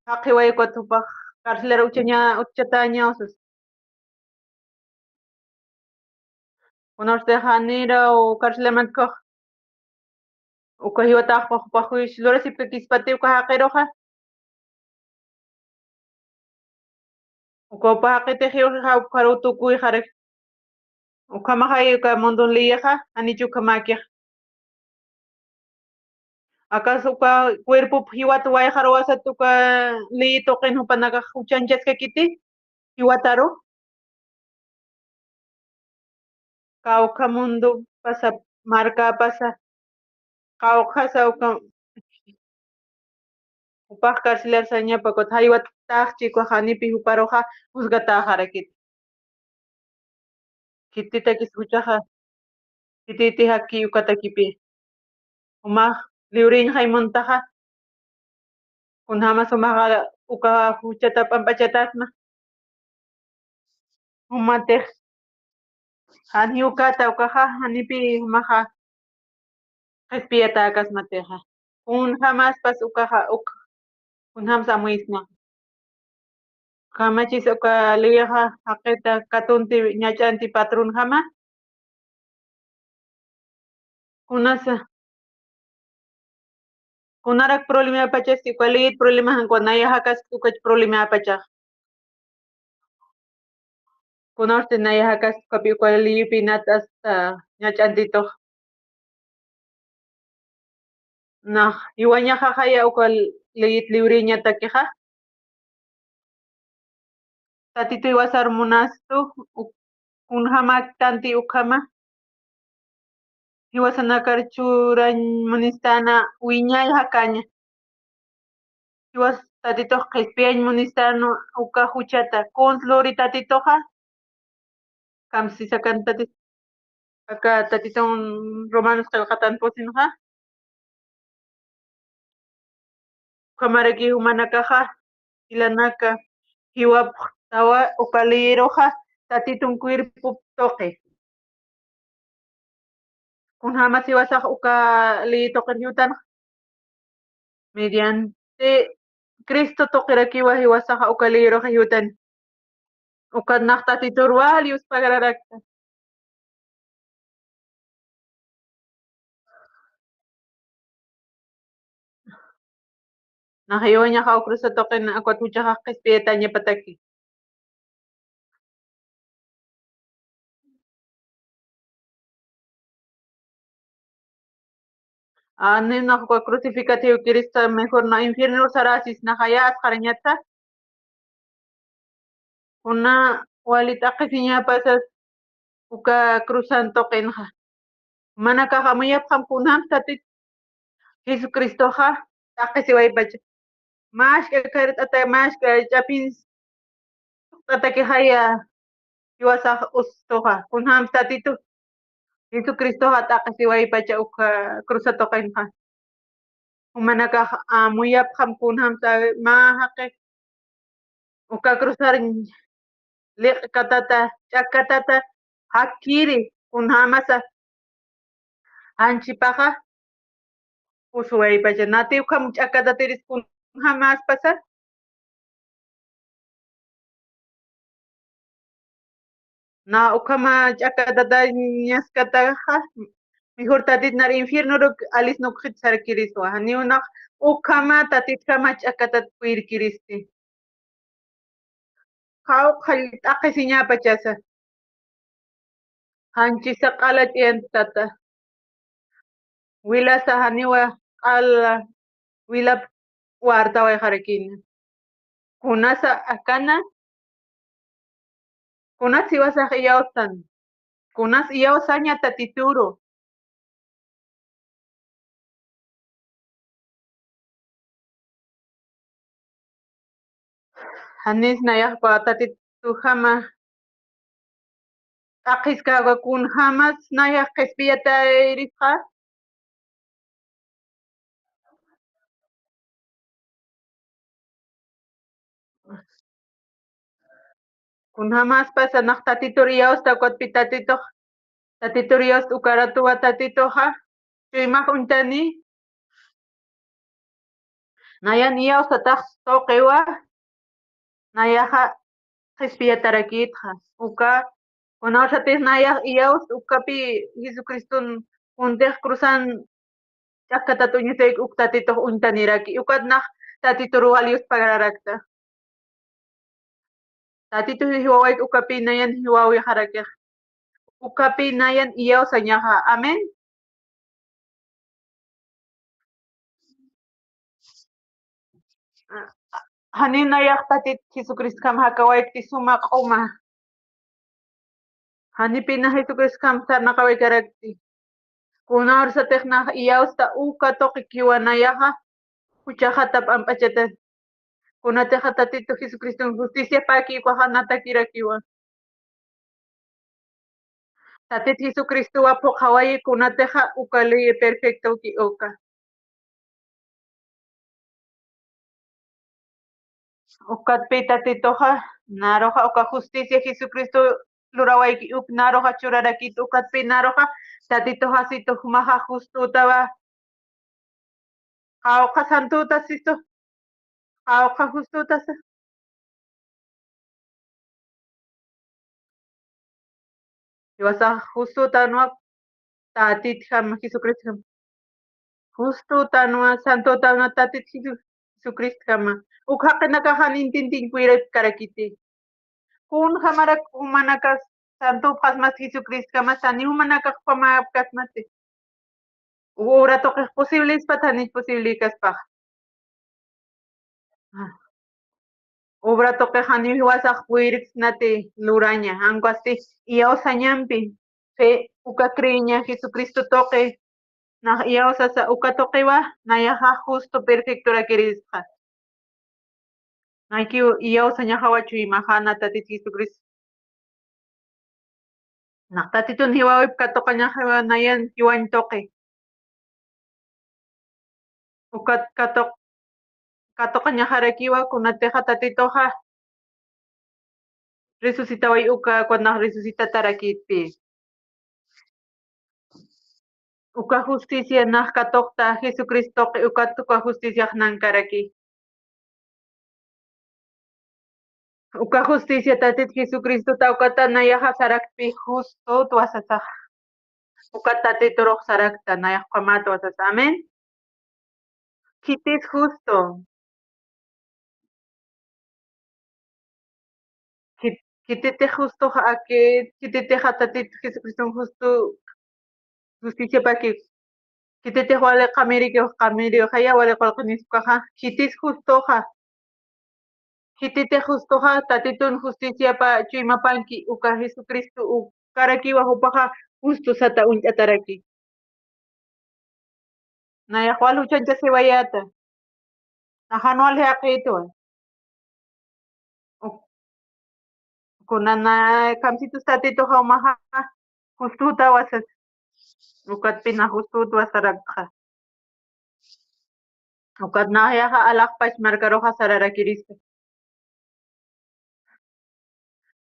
jaqiway ukat jupax carcelera uchaña, uchataña usas. Kunarsti janiraw carcelamantkax. Uka jiwatax jupax juicio lurasipkakispati uka jaqiruxa. Uka jupa jaqitix jiwxixa ukharuw tukuyxarak. Ukhamaxay uka mundun liyixa, janichu ukhamäkix. Akas uka cuerpop jiwat wayxaruwasat uka liyi tuqin jupanakax juchañchaskakiti jiwataru. Kawkha mundo pasa, marka pasa, kawkhasa uka jupax carcelar sañapa ukat jaywataxchi ukax janipi juparuxa juzgataxarakit. Khititakis juchaxa, khititi jaki ukatakipi. Jumax liwriñxay muntaxa, kunjamas jumaxa uka juchata pampachatasma. Jumatix jan jiwkata ukaxa, janipi jumaxa qhispiyatäkasmatixa. Kunjamaspas ukaxa, uk, kunjams amuyisma. Kamachis uka liyixa jaqita katunti ñach'anti patronjama. Kunasa. Kunarak problemapachasti uka liyit problema, jan kuna naya jakaskti ukach problemapachax. Kunasti naya jakaskti ukapi uka liyipinat asta ñach'antitux. Nax jiwañaxaxaya uka liyit liwriñatakixa. Tatitu jiwasar munastu, uk, kunjamaktanti ukhama. Jiwasanakar churañ munistana wiñay jakaña. Jiwas Tatitux qhispiyañ munistana uka juchata. Kuns luri Tatituxa. Kamsisakan Tatit, aka Tatitun Romanos qillqatan pusinxa. Ukhamaraki jumanakaxa, jilanaka, jiwapxtawa uka liyiruxa Tatitun cuerpop tuqi. Kunjamas jiwasax uka liyi tuqir jiwtanxa. Mediante Cristo tuqirakiwa jiwasaxa uka liyiruxa jiwtani. Ukat nax Tatitur wali uspagararakta. Nax jiwañaxa uk cruza tuqin ukat juchaxax qhispiyatañapataki. Ani nax uka crucificatiw Cristo mejor na infierno sarasis naxaya asqarañata. Kuna wali t'aqhisiñapasas uka cruzan tuqinxa. Manakax amuyapxam kunjams Tatit Jesucristoxa t'aqhisiwaypacha. Mask'a kart'ata, mask'a ch'apins t'atakixaya jiwasax ustuxa. Kunjams Tatitu Jesucristoxa t'aqhisiwaypacha uka cruza tuqinxa. Jumanakax amuyapxam kunjams mä jaqi uka cruzar liq'katata, ch'akkatata, jakkiri, kunjamasa. Janchipaxa usuwaypacha. Nati ukham ch'akkatatiris kunjamäspasa. Na ukhama ch'akkatata ñaskataxa, mejor Tatit nar infiernoruk alis nukxit sarkiriswa. Janiw nax ukhama Tatitjama ch'akkatat puyirkiristi. Qawqhall t'aqhisiñapachasa. Janchisa q'ala ch'iyantata. Wilasa janiwa q'ala wilap wartawayxarakina. Kunasa akana, kunas jiwasax iyawsan, kunas iyawsaña Tatituru. Janis nayax Tatitujama t'aqhiskawa kunjamas nayax qhispiyatarisxa. Kunjamaspasa nax Tatitur iyawsta ukatpi Tatitux, Tatitur iyawsta ukaratuwa Tatituxa, chuymax uñtani, nayan iyawsatax tuqiwa, nayaxa qhispiyatarakitxa, uka, kunawsatix nayax iyawsta ukapi Jesucriston kuntix cruzan ch'akkatat uñutayki uk Tatitux uñtaniraki, ukat nax Tatitur wali uspagararakta. Tatitu jiwawayki ukapi nayan jiwawixarakix. Ukapi nayan iyawsañaxa. Amén. Jani nayax Tatit Jesucristjam jakawaykti suma q'uma. Janipina Jesucristjam sarnaqawaykarakti. Kunawsatix nax iyawsta uka tuqikiwa nayaxa juchaxata p'amp'achata. Kunatixa Tatitu Jesucriston justiciapäki ukaxa natakirakiwa. Tatit Jesucristowa phuqhawayi kunatixa uka ley perfectoki uka. Ukatpi Tatituxa naruxa uka justicia Jesucristo lurawayki uk naruxa churarakit ukatpi naruxa Tatituxa situ jumaxa justutawa. Qawqha santutasistu, qawqha justutasa. Jiwasax justutanwa Tatitjama, Jesucristjama. Justutanwa, santutanwa Tatit Jesu-, Jesucristjama. Uk jaqinakaxan intintiñ puyirapkarakiti. Kunjamarak jumanakas santupxasmas Jesucristjama, sani jumanakax jumamäpkasmati. Obra tuqix posible ispat, janich posible ikaspax. Obra tuqix janiw jiwasax puyirksnati luraña, ankusti iyawsañampi, fe, uka creeña Jesucristo tuqi, nax iyawsasa uka tuqiwa, nayaxa justo perfectorakirisxa. Naykiw iyawsañaxawa chuymaxana Tatit Jesucristo. Nax Tatitun jiwawip katuqañaxiwa nayan jiwañ tuqi. Ukat katuq-, katuqañaxarakiwa kunatixa Tatituxa resucitaway uka, ukat nax resucitatarakitpi. Uka justicia nax katuqta Jesucristoqi, ukat uka justiciax nankaraki. Uka justicia Tatit Jesucristota ukata nayaxa sarakpi justutwa sasaxa. Uka Tatiturux sarakta, nayax ukhamatwa sasa. Amén. Khitis justo. Khit-, khititix justoxa aki, khititixa Tatit Jesucriston justo justiciapaki. Khititix wali qamirikiw, qamiriw, jaya wali qullqinis ukaxa. Khitis justoxa. Khititix justoxa, Tatitun justiciapa chuymapanki, uka Jesucristo ukarakiwa jupaxa justo sata uñt'ataraki. Nayax wal juchanchasiwayäta. Nax jan wal jaqïtwa. Uk-, kuna na kamsitus Tatituxa umaxa justutawa sas. Ukatpï na justutwa sarakxa. Ukat nayaxa alaxpach markaruxa sararakirista.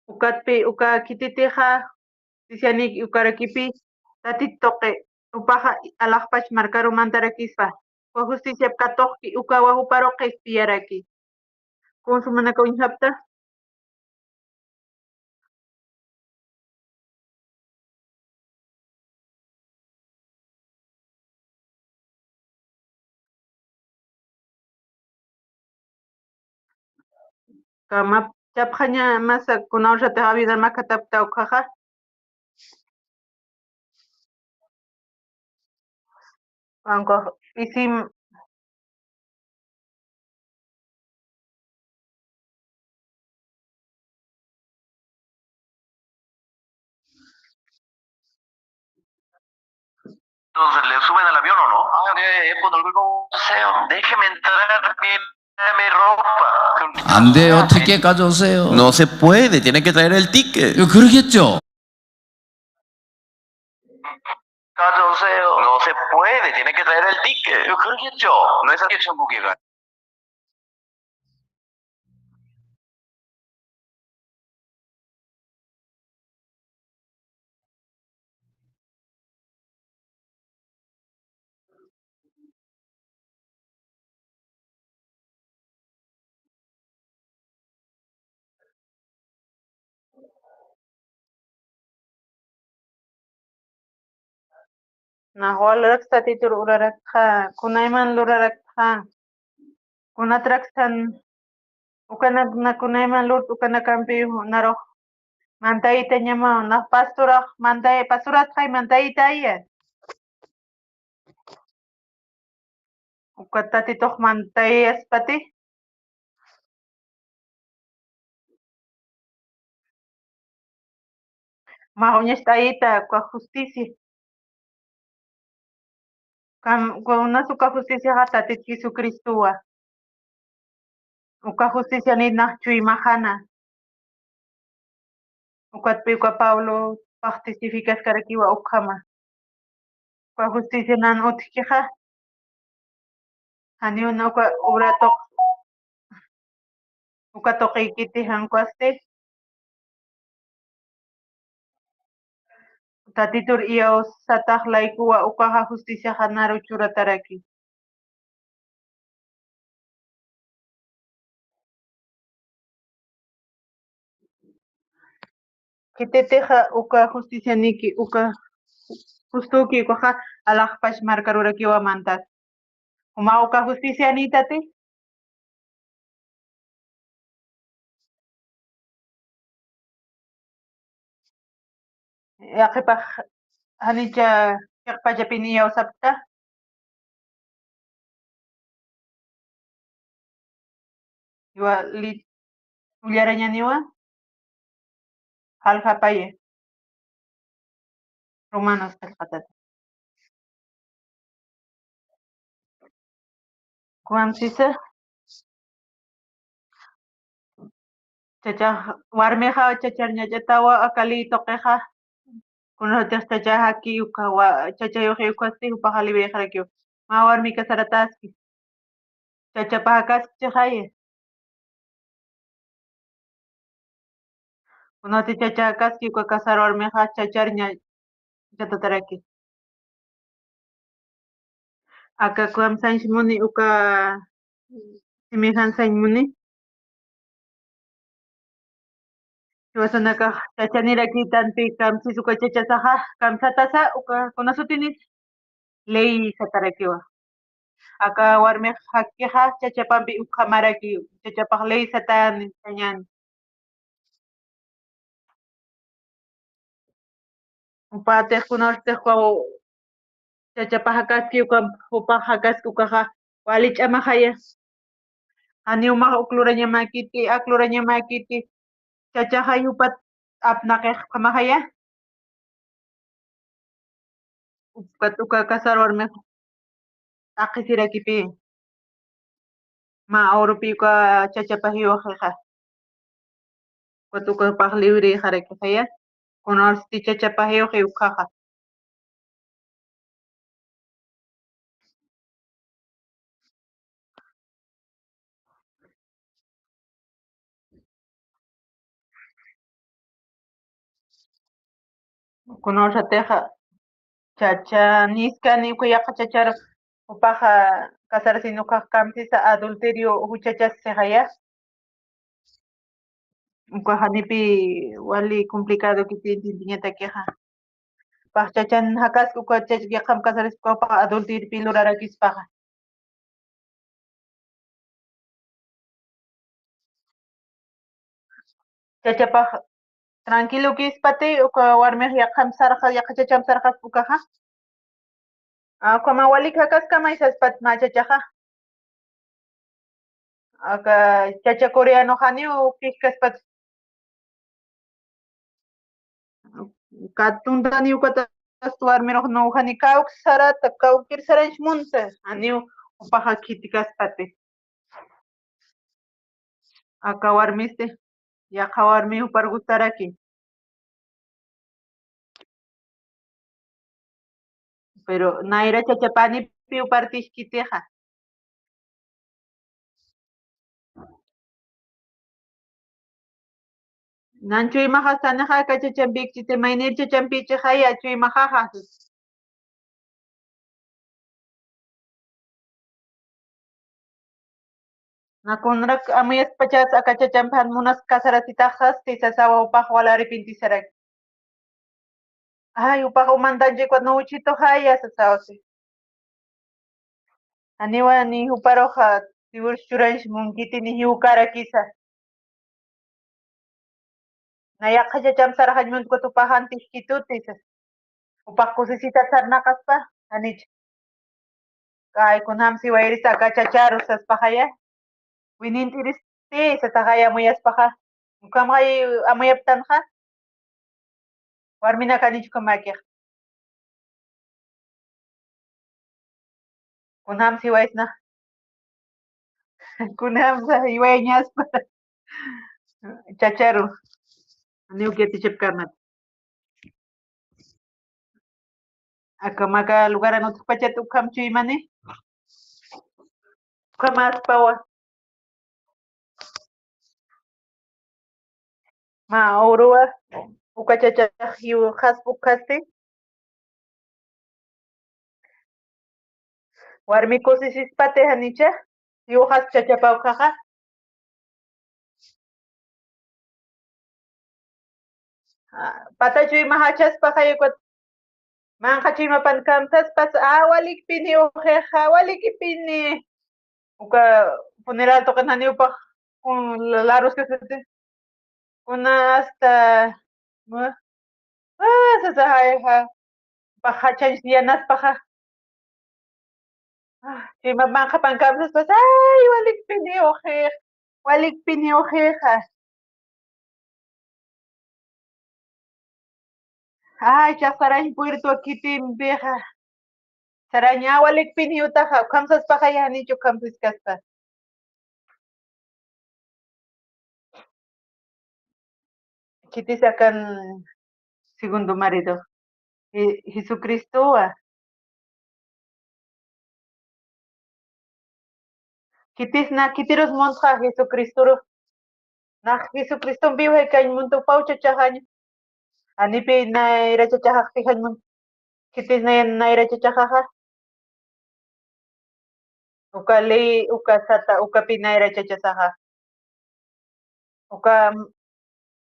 Ukatpï uka khititixa, sisianïki ukarakipï, Tatit tuqi, jupaxa alaxpach markaru mantarakispa. Uka justiciap katuqki, ukawa juparu qhispiyaraki. Kuns jumanaka uñjapta. Kamap chapxaña masa, kuna ursatix avidan makatapta ukaxa. Panko isim. Entonces, ¿le suben al avión o no? Ah, ok, es cuando el grupo... Déjeme entrar mi, mi ropa. 안 돼요. 어떻게 가져오세요? No se puede, tiene que traer el ticket. 예, 그러겠죠. No se puede, tiene que traer el ticket. 예, 그러겠죠. No es que 천국에 가. Nax walraksa Tatitur urarakxa, kunayman lurarakxa, kunatraksan, ukanak, na kunayman lurt ukanakampiw narux mantayitañamaw, nax pastorax mantay, pastoratxay mantayitaya. Uka Tatitux mantayaspati. Mä uñacht'ayita uka justicia. Kam, uka unas uka justiciaxa Tatit Jesucristowa. Uka justicianït nax chuymaxana. Ukatpï uka Pablo pactificaskarakiwa ukhama. Uka justicia nan utjkixa. Janiw na uka obra tuq, uka tuqïkiti jan ukhasti. Tatitur iyawsatax laykuwa ukaxa justiciaxa naru churataraki. Khititixa uka justicianïki, uka justuki ukaxa alaxpach markarurakiwa mantat. Juma uka justicianïtati. Yaqhipax janicha chiqpachapini iyawsapta. Iwa li-, ullarañaniwa. Jaljapayi. Romanos qillqatata. Kuwan sisa. Chacha, warmixa chachar ñach'atawa aka ley tuqixa. Kunatix chacha jaki uka wa-, chachayuxi ukasti jupaxa librexarakiw. Mä warmi casarataski. Chachapax jakaskchixaya. Kunati chacha jakaski uka casar warmixa chachar ña-, ñach'atataraki. Aka kuwam sañs muni uka simijan sañ muni. Jiwasanakax chachanirakitanpi kamsis uka chachasaxa, kamsatasa uka kunasutini ley satarakiwa. Aka warmix jakkixa chachapampi ukhamaraki, chachapax ley satani, sañani. Upatix kunawstix chachapa jakaski uka, jupax jakaski ukaxa wali ch'amaxaya. Janiw max uk lurañamäkiti, ak lurañamäkiti. Chachaxay jupat apnaqix ukhamaxaya. Ukat uka casar warmix t'aqhisirakipi. Mä urupi uka chachapa jiwxixa. Ukat ukapax librexarakixaya. Kunawsti chachapa jiwxi ukhaxa. Kunawsatixa chacha niskani uka yaqha chachar jupaxa casarsin ukax kamsisa adulterio juchachas sixaya. Uka janipi wali complicado kiti intintiñatakixa. Pax chachan jakaski uka chach yaqham casarski ukapax adulteriopi lurarakispaxa. Chachapax tranquilo kispati, uka warmix yaqham sarxa, yaqha chacham sarxaspa ukaxa. Ukhama walik jakaskamay saspat mä chachaxa. Aka chacha coreano janiw pijkaspat. Katuntani ukatast warmirux nuxani kawk sarata, kawkir saranch munta, janiw jupaxa khitikaspati. Aka warmisti, yaqha warmi jupar gustaraki. Pero nayra chachapanipi upartix kitixa. Nan chuymaxastanixa aka chachampikchiti, maynir chachampichixaya chuymaxaxa. Nakunrak amuyaspachas aka chachampan munas casarasitaxasti sasawa upax wal arrepentisarak. Ay, upax umantanchikwa nuwchituxaya sasawsi. Janiwa ni juparuxa divorcio churanch munkiti ni jiwkarakisa. Na yaqha chacham sarxañ munta ukat upax antix khituti sas. Upax kusisita sarnaqaspa, janich. Kay kunjam siwayrisa aka chacharu saspaxaya. Winint'iristi sasaxaya amuyaspaxa. Ukhamxay amuyaptanxa. Warminak janich ukhamäkix. Kunjam siwaysna. Kunjam sa iwayañaspa. Chacharu. Niw kiti chipkarnat. Aka mä lugaran utjpachat ukham chuymani. Ukhamaspawa. Mä uruwa uka chachax jiwxaspa ukhasti. Warmi kusisispati janicha, jiwxaspa chachapa ukaxa. Pata chuyma jachaspaxay ukat manqa chuymapan kamsaspas, a, walikpini uxixa, walikpini. Uka funeral tuqin janiw upax kun laruskasiti. Kuna hasta, a, sasaxayxa. Paxa chanchillanaspaxa. Chuyma manqhapan kamsaspas, ay, walikpini uxix, walikpini uxixa. Ay, chax sarañ puerto khitimpixa. Saraña walikpini utaxa, ukham saspaxaya janichu ukham siskaspa. Khitis akan segundo marido. Je-, Jesucristowa. Khitis na, khitirus muntxa Jesucristoru. Nax Jesucristompiw jaykañ munta upaw chachaxañ. Janipi nayra chachaxaxti jañ munta. Khitis na, nayra chachaxaxa. Uka ley, uka sata, ukapi nayra chachasaxa. Uka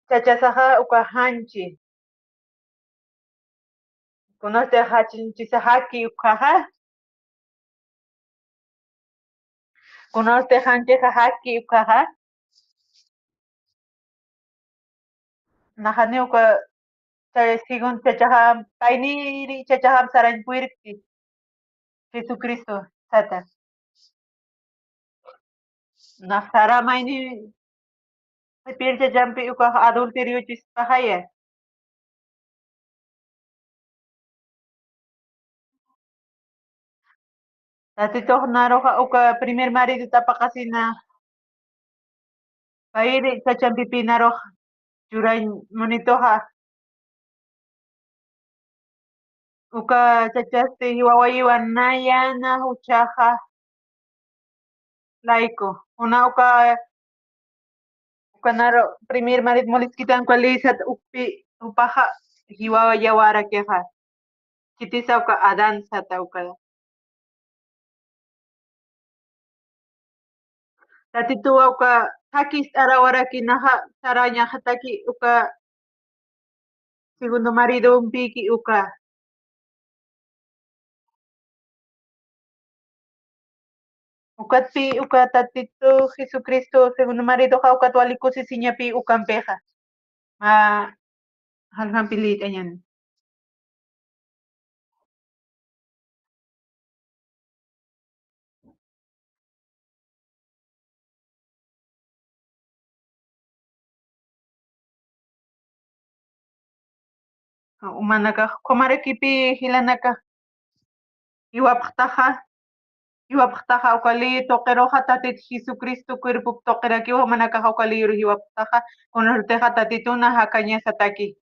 chachasaxa uka janchi. Kunasti jachinchisa jaki ukhaxa. Kunasti janchixa jaki ukhaxa. Naxani uka, cha-, según chachaxa, payniri chachaxa sarañ puyrkti. Jesucristo sata. Nax sara mayni, qhipir chachampi uka adulterio chispaxaya. Tatitux naruxa uka primer marido tapaqasina. Payri chachampipi narux churañ munituxa. Uka chachasti jiwawayiwa nayana juchaxa layku. Kuna uka, uka naru primer marido muliskitan uka lisat ukpi jupaxa jiwawayawarakixa. Khitisa uka Adán sata uka. Tatituwa uka thakist'arawarakinaxa sarañaxataki uka segundo maridompiki uka. Ukatpi uka Tatitu Jesucristo segundo maridoxa ukat wali kusisiñapi ukampixa. Mä jaljampilït'añäni. Umanakax ukhamarakipi jilanaka jiwapxtaxa, jiwapxtaxa uka ley tuqiruxa Tatit Jesucristo cuerpop tuqirakiwa, umanakaxa uka leyru jiwapxtaxa, kunasatixa Tatituna jakañasataki.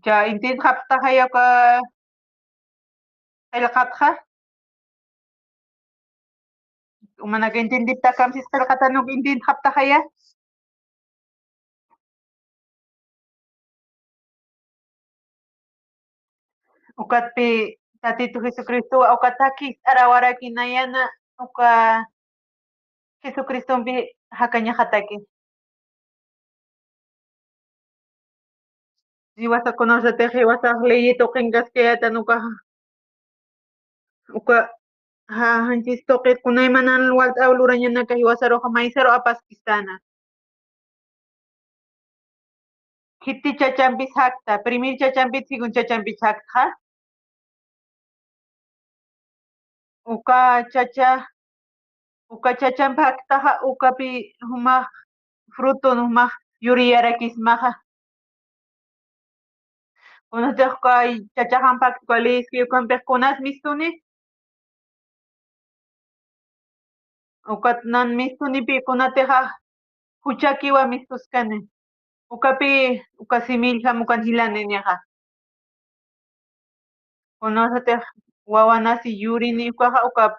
Cha, intintxapxtaxaya uka qillqatxa. Umanaka intintipxta kamsis qillqatan uk intintxapxtaxaya. Ukatpi Tatitu Jesucristowa uka thakist'arawaraki nayana uka Jesucristompi jakañaxataki. Jiwasa kunasatix jiwasax ley tuqinkaskayätan ukaxa. Uka, ja, janchis tuqit kunaymanan walt'aw lurañanaka jiwasaruxa maysaru apaskistana. Khiti chachampis jakta, primer chachampit, segundo chachampis jaktxa. Uka chacha, uka chachamp jaktaxa, ukapi jumax fruton jumax yuriyarakismaxa. Kunatix uka chachaxamp jakta uka leyski ukampix kunas mistuni. Ukat nan mistunipi kunatixa juchakiwa mistuskani. Ukapi uka simillxam ukan jilani nixa. Kunasatix wawanasi yurini ukaxa uka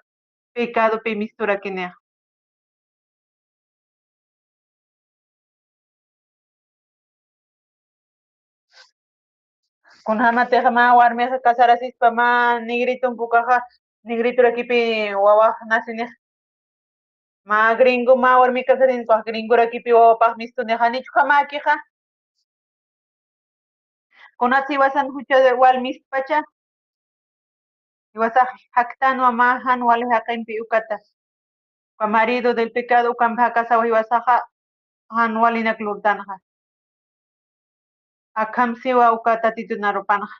pecadopi misturakinixa. Kunjamatix mä warmixa casarasispa mä negritump ukaxa, negriturakipi wawax nasinix. Mä gringo, mä warmi casarin ukax gringorakipi wawapax mistunixa, janichjamäkixa. Kunat jiwasan jucha wal mistpacha. Jiwasax jaktanwa mä jan wali jaqimpi ukata. Uka marido del pecado ukamp jakasawa jiwasaxa jan walinak lurtanxa. Akham siwa uka Tatitun arupanxa.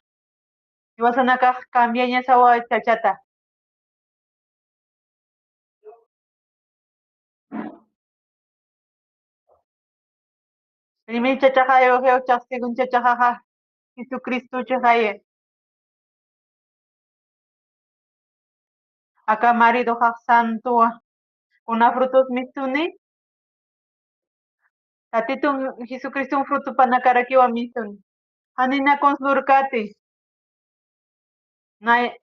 Jiwasanakax cambiañasawa chachata. Primer chachaxay uxiw, chax segundo chachaxaxa Jesucristochixayi. Aka maridoxax santowa. Kuna frutos mistuni. Tatitun Jesucriston frutopanakarakiwa mistuni. Janina kunsa lurkäti. Nay-,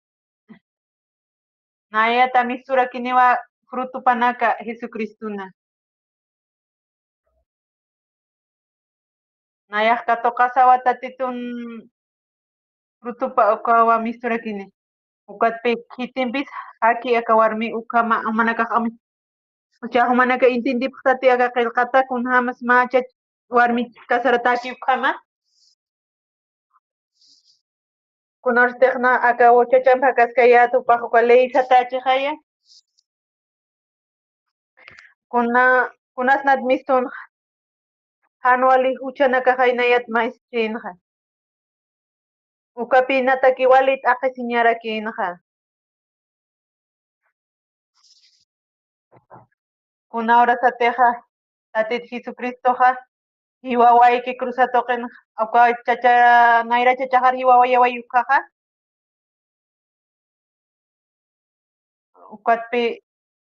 nayata misturakiniwa frutopanaka Jesucristona. Nayax katuqasawa Tatitun frutopa ukawa misturakini. Ukatpi khitimpis jaki aka warmi ukhama umanakax ami. Uchax jumanaka intintipxtati aka qillqata kunjämas mä chach warmi casaratäki ukhama. Kunarstixna aka chachamp jakaskayät jupax uka ley satächixaya. Kuna, kunasnat mistunxa. Jan wali juchanakax jaynayat mayschinxa. Ukapï nataki wali t'aqhisiñarakïnxa. Kuna urasatixa, Tatit Jesucristoxa, jiwawayki cruzatuqin, uka chacha, nayra chachaxar jiwawayaway ukaxa. Ukatpi,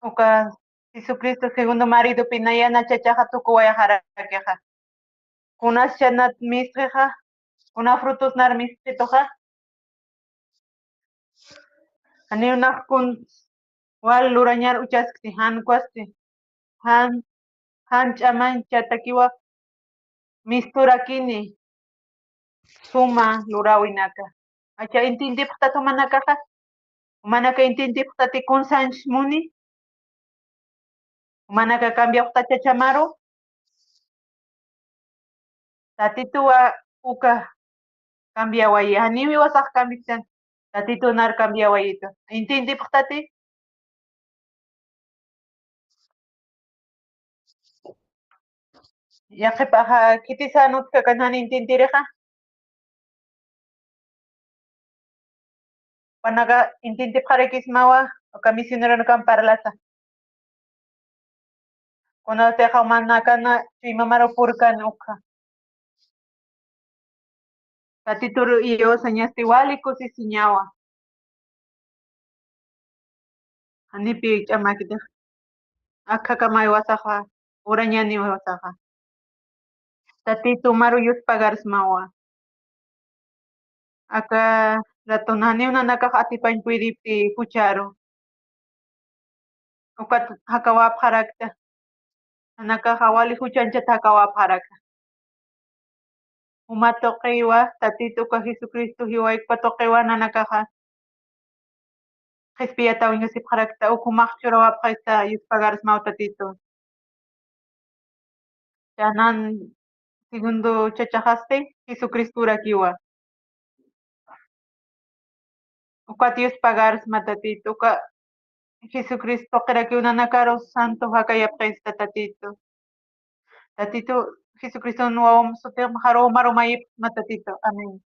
uka Jesucristo segundo maridopi nayana chachaxa tukuwayaxarakixa. Kunas chanat mistxixa, kuna frutos nar mistxituxa. Janiw nax kun wal lurañar uchaskti, jan ukwasti, jan, jan ch'amañchatakiwa misturakini suma luräwinaka. Acha intintipxtat jumanakaxa, jumanaka intintipxtati kun sañs muni, jumanaka cambiawxtat chachamaru, Tatituwa uka cambiawayi, janiw jiwasax cambichtan, Tatitu nar cambiawayitu. Intintipxtati. Yaqhipaxa, khitis jan utjkakan jan intintirixa. Jupanaka intintipxarakismawa, uka misioneronakan parlasa. Kunatixa jumanakana chuymamaru purkan ukxa. Tatituru iyosa ñasti wali kusisiñawa. Janipi ch'amakitix. Akhakamay wasaxa, urañani wasaxa. Tatitu maru yuspagarsmawa. Aka ratun janiw nanakax atipañ puydipti jucharu. Ukat jakawapxarakta. Nanakaxa wali juchañchat jakawapxarakta. Juma tuqiwa, Tatitu uka Jesucristo jiwaykpa tuqiwa nanakaxa. Qhispiyataw ñusipxarakta, uk jumax churawapxista yuspagarsmaw Tatitu. Chanan segundo chachaxasti Jesucristurakiwa. Ukat yuspagarsma Tatitu, uka Jesucristo tuqirakiw nanakaru santo jakayapxista Tatitu. Tatitu Jesucristo wawam sutix majaru marumayipxsma Tatitu. Amén.